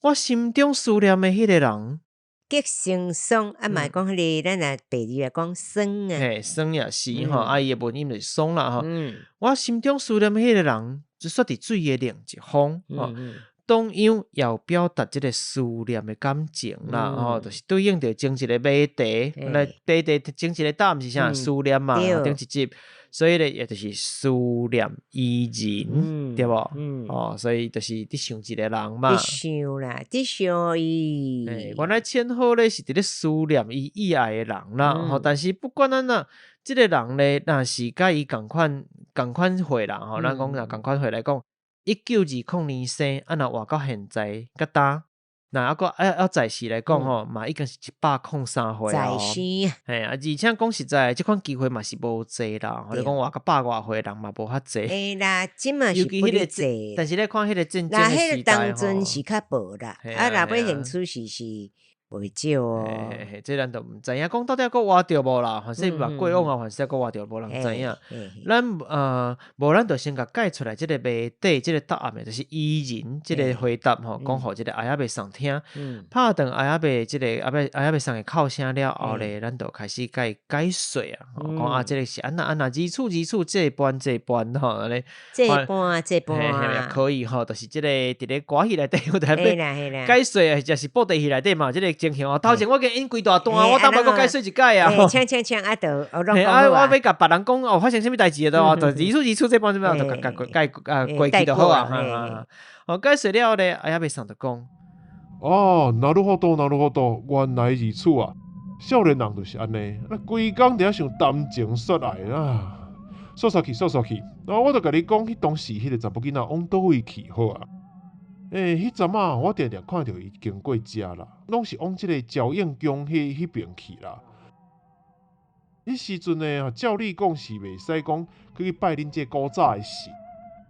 我心中思念的彼个人。結成霜，啊嘛講彼个，咱若白字來講霜啊。嘿，霜也是吼，啊伊的文音就是霜啦吼。我心中思念彼个人，就煞佇水的另一方吼。同樣也有表達這个思念的感情啦吼，就是對應著前一个謎題，來謎題前一个答案是啥？思念嘛，頂一集。所以咧，也就是思念伊人，對無？哦，所以就是佇想一个人嘛。佇想啦，佇想伊。原來千鶴咧是佇咧思念伊意愛的人啦。吼，但是不管按怎，這个人咧，若是佮伊仝款仝款歲啦，吼，咱講若仝款歲來講，1920年生，啊，若活到現在，佮今。若猶閣猶在世來講吼，嘛已經是103歲在生。嘿啊，而且講實在，這款機會嘛是無濟啦。你講活到百外歲的人嘛無遐濟。會啦，這嘛是不濟。但是你看彼個戰爭的時代吼，當陣是較無啦，啊，若欲現出世是袂少哦。嘿嘿，這咱就毋知影，講到底猶閣活著無啦？反正嘛過往啊，反正猶閣活著，無人知影。咱無咱就先共解出來，這个謎底，這个答案就是伊人這个回答吼，講予這个阿仔伯送聽。拍斷阿仔伯這个阿伯阿仔伯送的哭聲了後咧，咱就開始共伊解說啊，講啊，這个是按怎按怎，如此如此，這般這般吼，按呢。這般這般。也可以吼，就是這个佇咧歌戲內底有台解說啊，或者是布袋戲內底嘛，這个情形哦。頭前我共演規大段，我當擺閣解說一擺啊。請請請，啊，就啊，我欲共別人講哦，發生啥物代誌啊？就如此如此，這般這般，就共共解啊過去就好啊。哦，解說了咧，阿仔伯送就講。哦，なるほど，なるほど，原來如此啊！少年人就是按呢，啊，規工佇遐想談情說愛啊，煞煞去，煞煞去。啊，我就共你講，彼當時彼个查某囡仔往佗位去好啊？欸，彼陣仔我定定看著伊經過遮啦，攏是往這个朝應宮彼彼邊去啦。彼時陣呢，照理講是袂使講去拜恁這古早的神，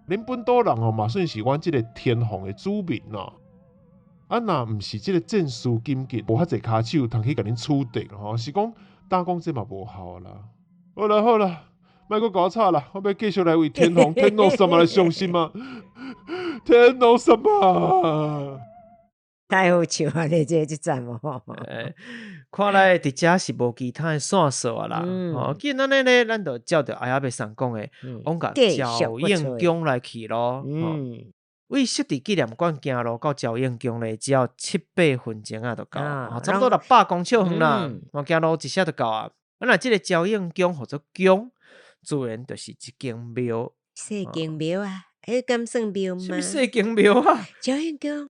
恁本島人吼嘛算是阮這个天皇的子民啦。啊，若毋是這个戰事緊急，無遐濟跤手通去共恁取締吼，是講當講這嘛無效啦。好啦好啦，莫閣共我吵啦，我欲繼續來為天皇天皇様來傷心啊！天皇様。太好笑啊！你這這陣哦，看來佇遮是無其他的線索啊啦。哦，既然按呢咧，咱就照著阿阿伯上講的，往共朝應宮來去咯。嗯，為設置紀念館行路到朝應宮咧，只要七八分鐘啊，就到，差不多600公尺遠啦。我行路一下就到啊。啊，若這个朝應宮號做宮，自然就是一間廟。細間廟啊？彼敢算廟嗎？啥物細間廟啊？朝應宮。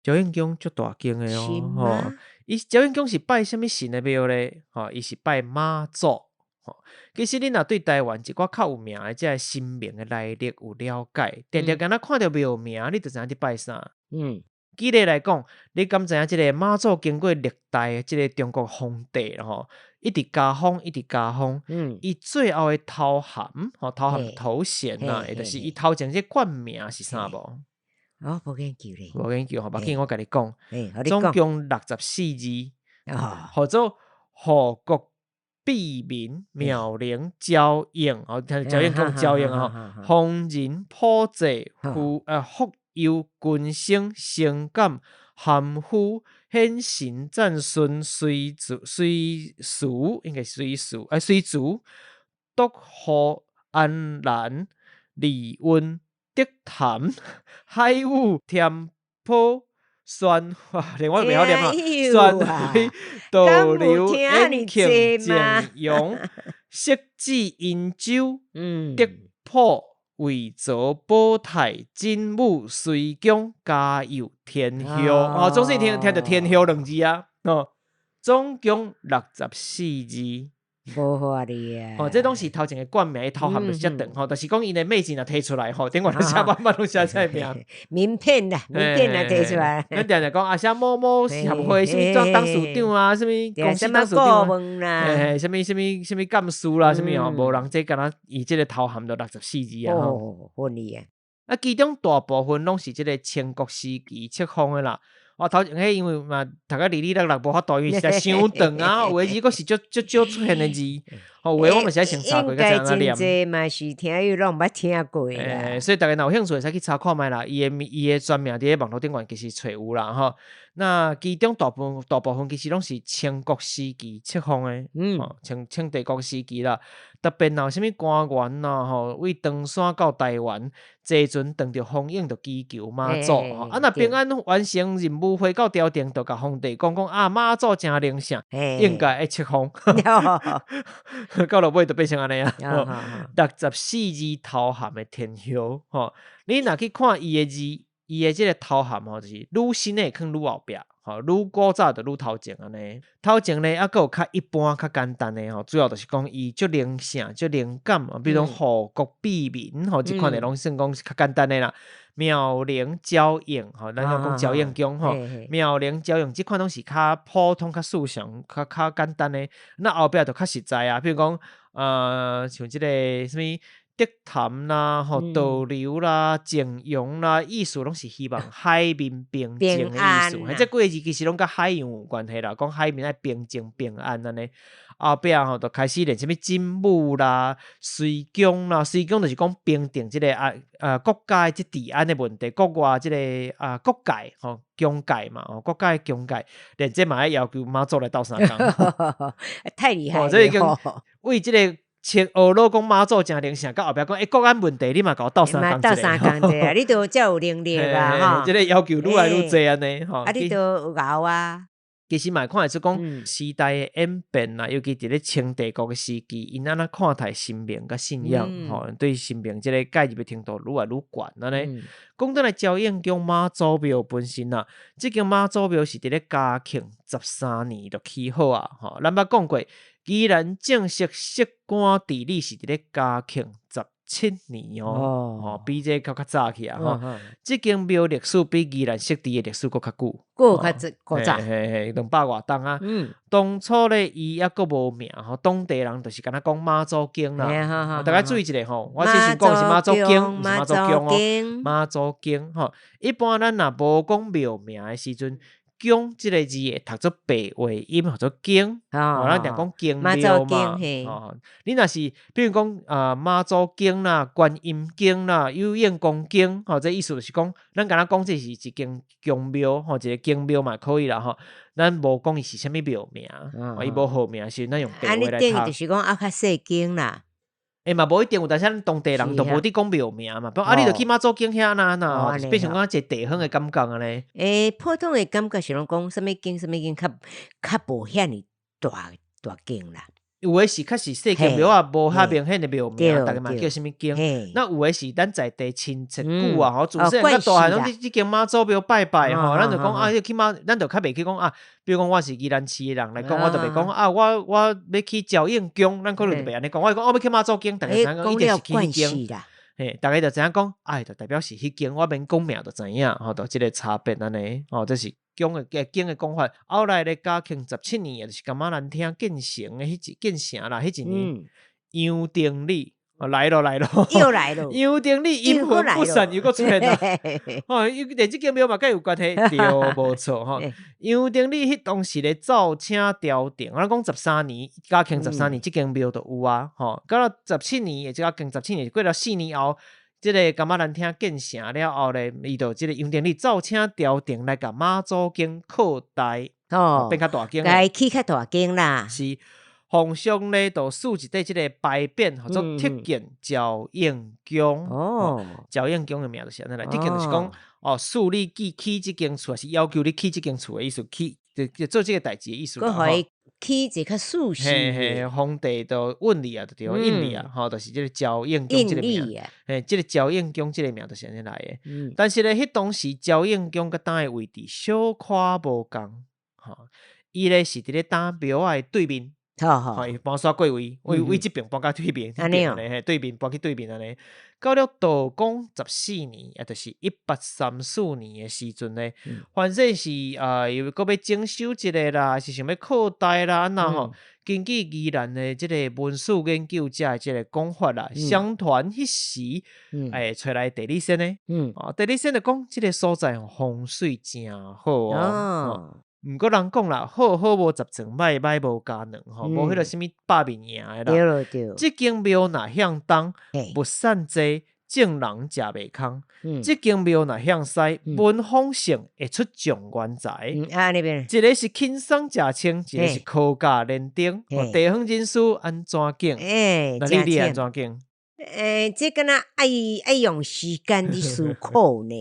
朝應宮足大間的哦，吼！伊朝應宮是拜啥物神的廟咧？吼，伊是拜媽祖。吼，其實你若對台灣一寡較有名的這个神明的來歷有了解，定定敢若看著廟名，你就知影佇拜啥。舉例來講，你敢知影這个媽祖經過歷代這个中國皇帝吼，一直加封，一直加封。伊最後的頭銜，吼，頭銜頭銜啊，就是伊頭前這冠名是啥無？哦，無研究咧，無研究吼，無緊，我共你講，總共64字，號做護國庇民妙靈朝應，哦，聽朝應講朝應吼，豐仁普濟福佑群生聖感含膚顯神讚順隨隨隨應該隨隨哎隨主篤護安瀾利溫。竹潭海武添坡宣，連我都袂曉念啊！宣威導流延慶正陽釋智殷州德普魏澤保泰真武隨宮嘉佑天后哦，總是聽聽著天后兩字啊！哦，總共64字。無法哩啊！哦，這攏是頭前的冠名，頭銜就是遮長吼，就是講𪜶的名字若提出來吼，頂懸寫滿滿攏寫這個名。名片啦，名片若提出來。咱定定講啊，啥某某協會，啥物做董事長啊，啥物公司董事長啊，嘿，啥物啥物啥物幹事啦，啥物吼，無人這敢若伊這个頭銜就64字啊！吼，混哩啊！啊，其中大部分攏是這个清國時期冊封的啦。我頭前彼因為嘛讀甲哩哩落落無法度，因為實在傷長啊，有的字閣是足足少出現的字，吼，有的我嘛是愛先查過才知影按怎念。應該真濟嘛是聽友攏毋捌聽過啦。所以逐家若有興趣會使去查看覓啦，伊的全名佇咧網路頂懸其實揣有啦吼。那其中大部分其實攏是清國時期冊封的，吼，清帝國時期啦。特別若有啥物官員啦吼，為唐山到台灣坐船撞著風湧，就祈求媽祖吼。啊，若平安完成任務回到朝廷，就共皇帝講講啊，媽祖誠靈聖，應該會冊封。到落尾就變成按呢啊。64字頭銜的天后吼，你若去看伊的字，伊的這个頭銜吼，就是愈新的囥愈後壁，吼，愈古早就愈頭前按呢。頭前咧，猶閣有較一般、較簡單的吼，主要就是講伊足靈聖、足靈感，比如講護國庇民吼，這款的攏算講是較簡單的啦。妙靈朝應吼，咱講朝應宮吼，妙靈朝應這款攏是較普通、較素常、較較簡單的。那後壁就較實在啊，比如講，像這个啥物竹潭啦、吼導流啦、靜陽啦，意思攏是希望海面平靜的意思。這幾个字其實攏佮海洋有關係啦，講海面愛平靜平安按呢。後壁吼就開始連啥物真武啦、隨宮啦，隨宮就是講平定這个啊國家的這治安的問題，國外這个啊國界吼疆界嘛，吼國家的疆界，連這嘛愛要求媽祖來鬥相共。太厲害了！這已經為這个。像學老講媽祖誠靈聖，到後壁講，國安問題，你嘛共我鬥相共鬥相共者啊！你都才有能力啊！這个要求愈來愈濟按呢，吼。啊，你都有𠢕啊！其實嘛會看會出講時代的演變啦，尤其佇咧清帝國的時期，𪜶按怎看待神明佮信仰，吼，對神明這个介入的程度愈來愈懸按呢。講轉來朝應宮媽祖廟本身啊，這間媽祖廟是佇咧嘉慶13年就起好啊，吼，咱捌講過。宜蘭正式設官治理是佇咧嘉慶17年哦，吼，比這閣較早去啊，吼。這間廟歷史比宜蘭設置的歷史閣較久，閣較早，閣早，嘿嘿，200外冬啊。當初咧，伊猶閣無名吼，當地人就是敢若講媽祖宮啦。大家注意一下吼，我之前講的是媽祖宮，毋是媽祖宮哦。媽祖宮吼，一般咱若無講廟名的時陣，宮這个字會讀做白話音，叫做宮。哦，咱定講宮廟嘛。哦，你若是比如講啊媽祖宮啦、觀音宮啦、有應公宮，吼，這意思就是講，咱敢若講這是一間宮廟，吼，一个宮廟嘛可以啦，吼。咱無講伊是啥物廟名，伊無號名，是咱用白話來讀。就是講啊較細間啦。欸嘛無一定有，但是咱當地人就無佇講廟名嘛，啊，你著去媽祖宮遐按怎按怎，變成講一個地方的感覺按呢。欸，普通的感覺是攏講啥物宮啥物宮較較無遐爾大大間啦。有的是確實細間廟啊，無遐明顯的廟名，逐家嘛叫啥物宮。那有的是咱在地親戚久啊，吼，自細到大漢攏佇這間媽祖廟拜拜吼，咱就講啊，你去媽，咱就較袂去講啊。比如講，我是宜蘭市的人來講，我就袂講啊，我欲去朝應宮，咱可能就袂按呢講。我會講我欲去媽祖宮，逐家知影講一定是去彼間。嘿，逐家就知影講，哎，就代表是彼間，我免講名就知影，吼，就這个差別按呢，吼，這是宮的宮的講法。後來咧，嘉慶十七年，就是噶瑪蘭廳建成的彼一建成啦，彼一年，楊廷禮。哦，來咯來咯，又來咯！楊廷禮陰魂不散又閣出現啦！哦，伊連這間廟嘛，佮伊有關係，對，無錯吼。楊廷禮彼當時咧奏請朝廷，咱講十三年，嘉慶十三年，這間廟就有啊，吼。到了十七年，這嘉慶十七年過了四年後，這个噶瑪蘭廳建成了後咧，伊就這个楊廷禮奏請朝廷來共媽祖宮擴大，哦，變較大間，來起較大間啦，是。皇上咧，就賜一塊這个牌匾，號做特建朝應宮。哦，朝應宮的名就是按呢來。特建就是講，哦，賜你起起這間厝，是要求你起這間厝的意思，起就做這个代誌的意思。閣予伊起一個較舒適。嘿嘿，皇帝就允你啊，就對，應你啊，吼，就是這个朝應宮這个名。嘿，這个朝應宮這个名就是按呢來的。但是咧，彼當時朝應宮佮佗的位置小可無仝，吼，伊咧是佇咧佗廟仔的對面。吼，伊搬煞過位，位位這爿搬到對面，彼爿按呢，對面搬去對面按呢。到了道光十四年，也就是1834年的時陣咧，反正是啊，又閣欲整修一下啦，還是想欲擴大啦，按怎吼？根據宜蘭的這个文史研究者的這个講法啦，相傳彼時，欸，揣來地理先生，哦，地理先生就講這个所在風水誠好哦。毋過人講啦，好好無十成，歹歹無加兩吼，無彼个啥物百面贏的啦。對囉對。這間廟若向東，物產濟，眾人食袂空。這間廟若向西，文風盛，會出狀元才。啊，那邊。一个是輕鬆食穿，一个是科甲連登。地方人士按怎揀？那你你按怎揀？欸，這敢若愛愛用時間佇思考呢。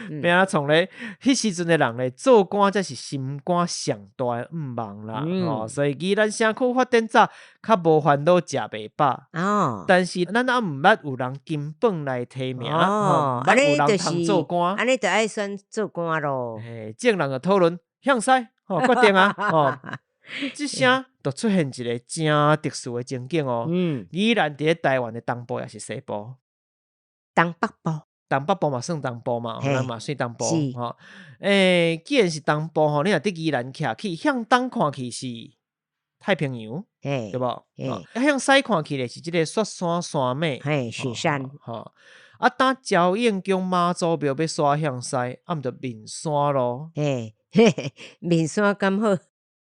欲按怎創咧？彼時陣的人咧，做官才是心肝上大的願望啦。哦，所以宜蘭城區發展早，較無煩惱食袂飽。哦，但是咱猶毋捌有人金榜來提名，哦，毋捌有人通做官。按呢就愛選做官囉。嘿，眾人就討論向西，吼，決定啊，吼。這聲就出現一个誠特殊的情景哦。宜蘭佇咧台灣的東部抑是西部？東北部。東北部嘛算東部嘛，咱嘛算東部吼。欸，既然是東部吼，你若佇宜蘭徛去向東看去是太平洋，對無？向西看去咧是這个雪山山脈，嘿，雪山。吼，啊，當朝應宮媽祖廟欲徙向西，啊，毋就面山囉。嘿，嘿，面山敢好？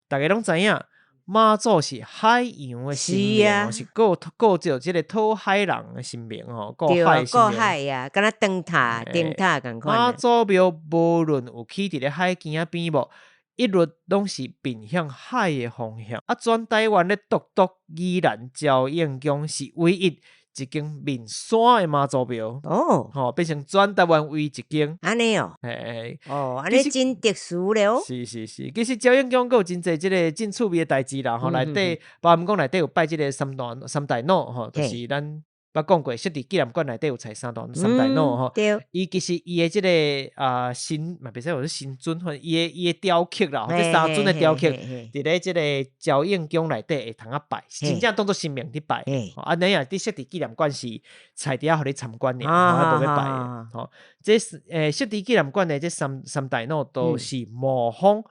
逐家攏知影，媽祖是海洋的神明，是顧顧著這个討海人的神明吼，顧海的神明。顧海啊，敢若燈塔，燈塔仝款。媽祖廟無論有起佇咧海墘仔邊無，一律攏是面向海的方向。啊，全台灣咧獨獨宜蘭朝應宮是唯一一間面山的媽祖廟哦，吼，變成全台灣唯一一間。按呢哦，嘿，哦，按呢真特殊了。是是是，其實朝應宮閣有真濟這个真趣味的代誌啦，吼，內底包含講內底有拜這个三大三大腦，吼，就是咱捌講過，設置紀念館內底有採三大三大腦吼。伊其實伊的這个啊神嘛，袂使話說神尊，或伊的伊的雕刻啦，這三尊的雕刻，佇咧這个朝應宮內底會通啊拜，是真正當做神明佇拜。啊，你若佇設置紀念館是菜佇遐予你參觀爾，吼，無欲拜的。吼，這是設置紀念館的這三三大腦都是模仿。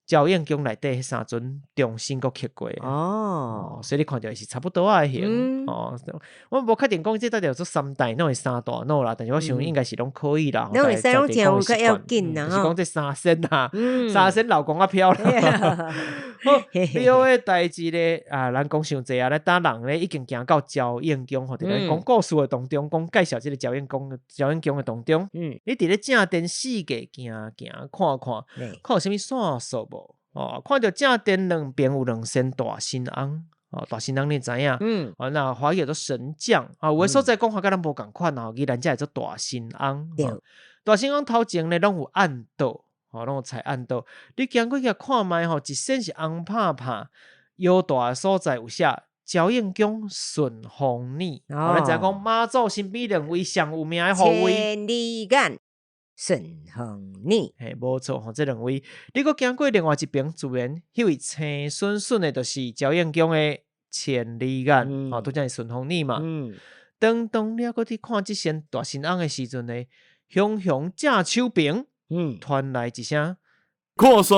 朝應宮內底彼三尊重新閣刻過。所以你看著是差不多仔型。哦，我無確定講這到底叫做三大腦抑三大腦啦，但是我想應該是攏可以啦。攏會使攏誠有較要緊啦，就是講這三仙啊，三仙老公仔飄啦。好，你好個代誌咧啊，咱講傷濟啊，咱等人咧已經行到朝應宮吼，佇咧講故事的當中，講介紹這個朝應宮、朝應宮的當中，你佇咧正殿四界行行看看，看有啥物線索無？哦，看著正殿兩邊有兩尊大神翁，哦，大神翁你知影？哦，那華語叫做神將啊，有的所在講法佮咱無仝款哦，宜蘭遮會做大神翁。大神翁頭前咧攏有暗道。吼，攏有採暗道。你行過去看覓吼，一身是紅拍拍，腰大的所在有寫朝應宮順風耳。咱知影講媽祖身邊兩位上有名的護衛。千里眼、順風耳。嘿，無錯吼，這兩位。你閣行過另外一邊，自然彼位青筍筍的，就是朝應宮的千里眼。吼，拄才是順風耳嘛。當當你猶閣佇看這尊大神翁的時陣呢，雄雄正手邊。傳來一聲，看啥？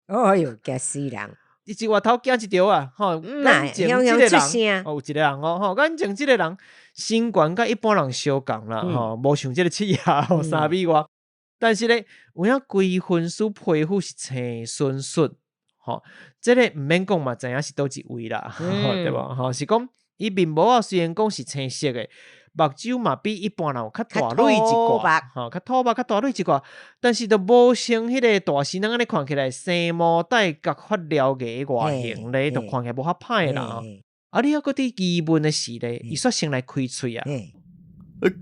哎喲，驚死人！伊一外頭驚一著啊！吼，眼前這個人，哦，有一個人哦，吼，眼前這個人身懸佮一般人相仝啦，吼，無像這個七爺吼3米外，但是咧，有影規身軀皮膚是青筍筍，吼，這個毋免講嘛，知影是佗一位啦，對無？吼，是講伊面毛仔雖然講是青色的。目睭嘛比一般人有較大蕊一寡，吼，較土目較大蕊一寡，但是就無像彼個大神翁按呢看起來生毛帶角髮獠牙外形咧，就看起來無遐歹啦。啊，你猶閣佇疑問的是咧，伊煞先來開喙啊。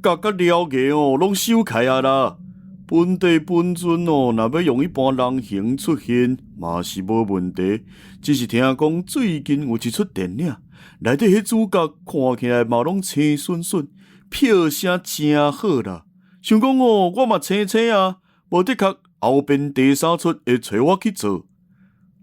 角佮獠牙哦，攏收起啊啦。本帝本尊哦，若欲用一般人形出現，嘛是無問題。只是聽講最近有一齣電影，內底彼主角看起來嘛攏青筍筍。票聲誠好啦，想講哦，我嘛青青啊，無的確後邊第三齣會揣我去做。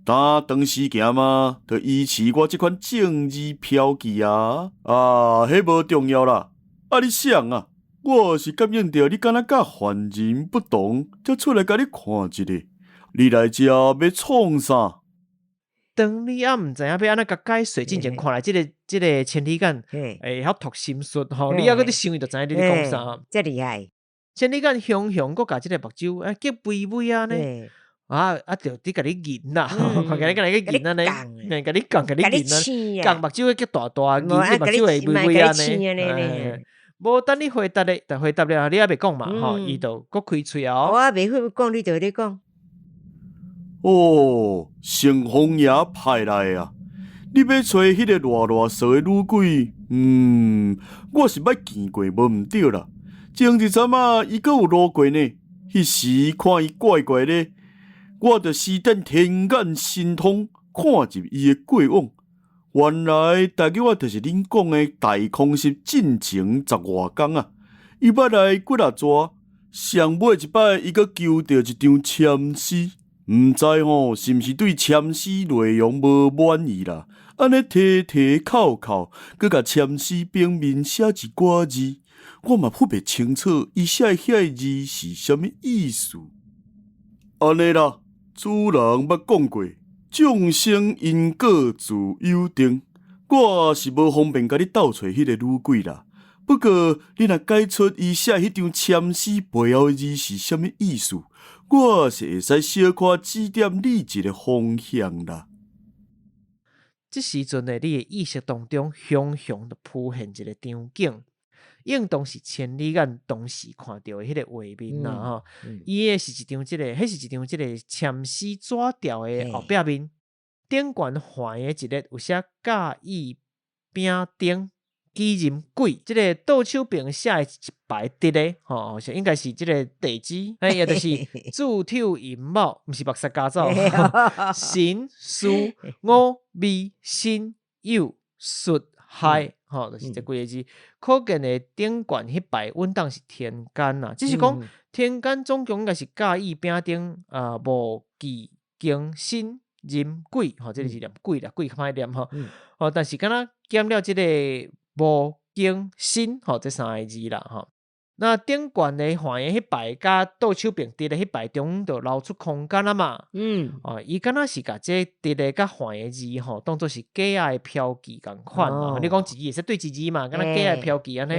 當長時間嘛，就維持我這款政治飄記啊。啊，彼無重要啦。啊，你誰啊？我是感應著你敢若佮凡人不同，才出來共你看一下。你來遮欲創啥？當你猶毋知影欲按怎共解說，進前看來這個這個千里眼會曉讀心術吼，你猶閣佇想伊就知影你咧講啥。遮厲害！千里眼雄雄閣共這個目睭啊激微微按呢，啊啊就佇共你銀啦，看起來敢若去銀按呢，共你講共你銀啊，講目睭會激大大，銀目睭會微微按呢。無等你回答咧，就回答了，你猶未講嘛吼，伊就閣開喙哦。我猶未講，你就咧講。哦，城隍爺派來的啊！你欲揣彼個賴賴趖的女鬼？嗯，我是捌見過，無毋對啦。前一陣仔，伊閣有路過呢。彼時看伊怪怪咧，我就施展天眼神通，看入伊的過往。原來大約仔就是恁講的大空襲進前十外工啊！伊捌來幾若逝，上尾一擺，伊閣求著一張籤詩。毋知吼是毋是對籤詩內容無滿意啦？按呢提提扣扣，閣共籤詩頂面寫一寡字，我嘛分袂清楚，伊寫的遐个字是啥物意思。按呢啦，主人捌講過，眾生因果自有定，我是無方便共你鬥揣彼個女鬼啦。不過，你若解出伊寫彼張籤詩背後的字是啥物意思，我是會使小可指點你一個方向啦。這時陣呢，你的意識當中，雄雄就浮現一個場景，應當是千里眼當時看著的彼個畫面啦吼。伊的是一張這個，彼是一張這個籤詩紙條的後壁面，頂懸橫的一列有寫甲乙丙丁。己壬癸，這個倒手邊寫的一排直的，吼，應該是這個地支，哎，也就是子丑寅卯，毋是目屎加走，辰巳午未申酉戌亥，吼，就是這幾個字。可見的頂懸彼排穩當是天干啦，只是講天干總共應該是甲乙丙丁啊戊己庚辛壬癸，吼，這個是念癸啦，癸較歹念吼，吼，但是敢若減了這個戊庚辛，吼，這三个字啦，吼。那頂懸的橫的彼排佮倒手爿直的彼排中就留出空間啊嘛。哦，伊敢若是共這直的佮橫的字吼，當做是假仔的標記仝款。你講一字會使對一字嘛，敢若假仔的標記按呢。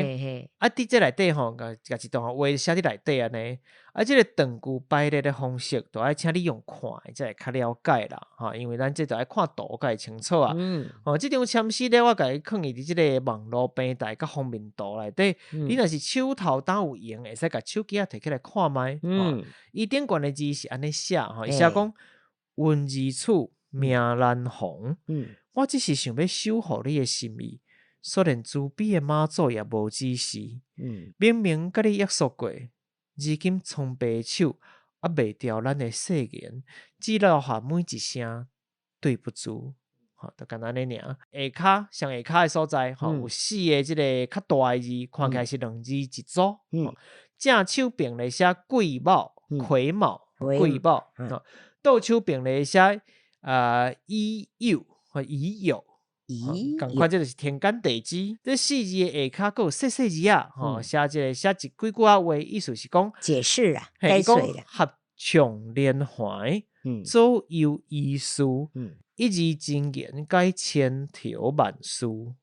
啊，佇這內底吼，共共一段話寫佇內底按呢。啊，這個斷句排列的方式，就愛請你用看的才會較了解啦，吼，因為咱這就愛看圖才會清楚啊。哦，這張籤詩咧，我共伊囥佇這个網路平台佮封面圖內底。你若是手頭當有閒，會使共手機仔提起來看覓。伊頂懸的字是按呢寫，吼，伊寫講阮兒子命難逢。我只是想欲守護你的心意，雖然慈悲的媽祖也無指示。明明佮你約束過。如今蒼白手猶袂牢咱的誓言，只留下每一聲對不住，吼，就干焦按呢爾。下跤上下跤的所在，吼，有四个這个較大的字，看起來是兩字一組。正手爿咧寫癸卯、癸卯、癸卯，倒手爿咧寫乙酉或乙酉。仝款，這就是天干地支。這四字的下跤閣有細細字仔，吼，寫這个寫一幾句仔話，意思是講解釋啊，解釋合唱連環，左右依序，一字真言解千頭萬緒。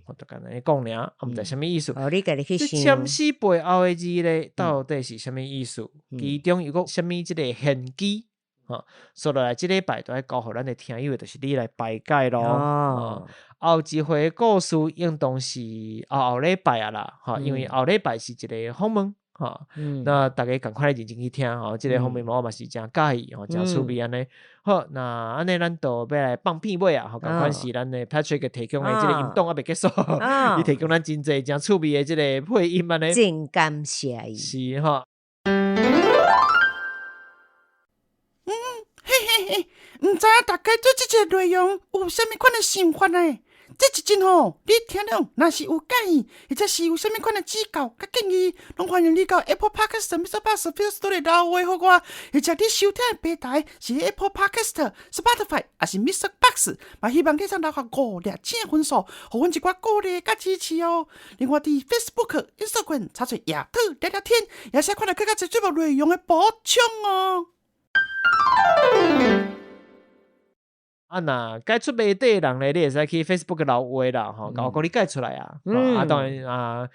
我就按呢講爾，啊，毋知啥物意思。哦，你家己去想。這籤詩背後的字咧，到底是啥物意思？其中又閣啥物這个玄機？吼，所以來這禮拜就愛交予咱的聽友，就是你來排解囉。後一回故事應當是後後禮拜啊啦，吼，因為後禮拜是一個訪問，吼，那大家仝款來認真去聽吼，這個訪問我嘛是誠佮意，吼，誠趣味按呢。好，那按呢咱就欲來放片尾啊，吼，仝款是咱的 Patrick 提供的這個音檔猶未結束，伊提供咱真濟誠趣味的這個配音按呢。真感謝伊。是吼。嘿嘿嘿，毋知影大家對這集內容有啥物款的想法呢？這一集吼，你聽了若是有佮意，或者是有啥物款的指教佮建議，攏歡迎你到 Apple Podcast、Mr. Box、Firstory 留話予我，或者你收聽的平台是 Apple Podcast、Spotify，抑是 Mr. Box，嘛希望你通留下五粒星的分數，予阮一寡鼓勵佮支持哦。另外，佇 Facebook、Instagram 查揣野兔聊聊天，也會使看著閣較濟節目內容的補充哦。啊，若改出袂對的人咧，你會使去 Facebook 留話啦，吼，共我講你改出來啊，啊，當然啊，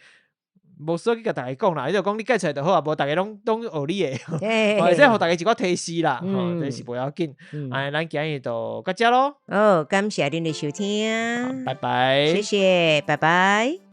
無需要去共大家講啦，你就講你改出來就好啊，無逐家攏攏學你的，會使予大家一寡提示啦，吼，這是無要緊。按呢，咱今日就到這囉。好，感謝恁的收聽，拜拜，謝謝，拜拜。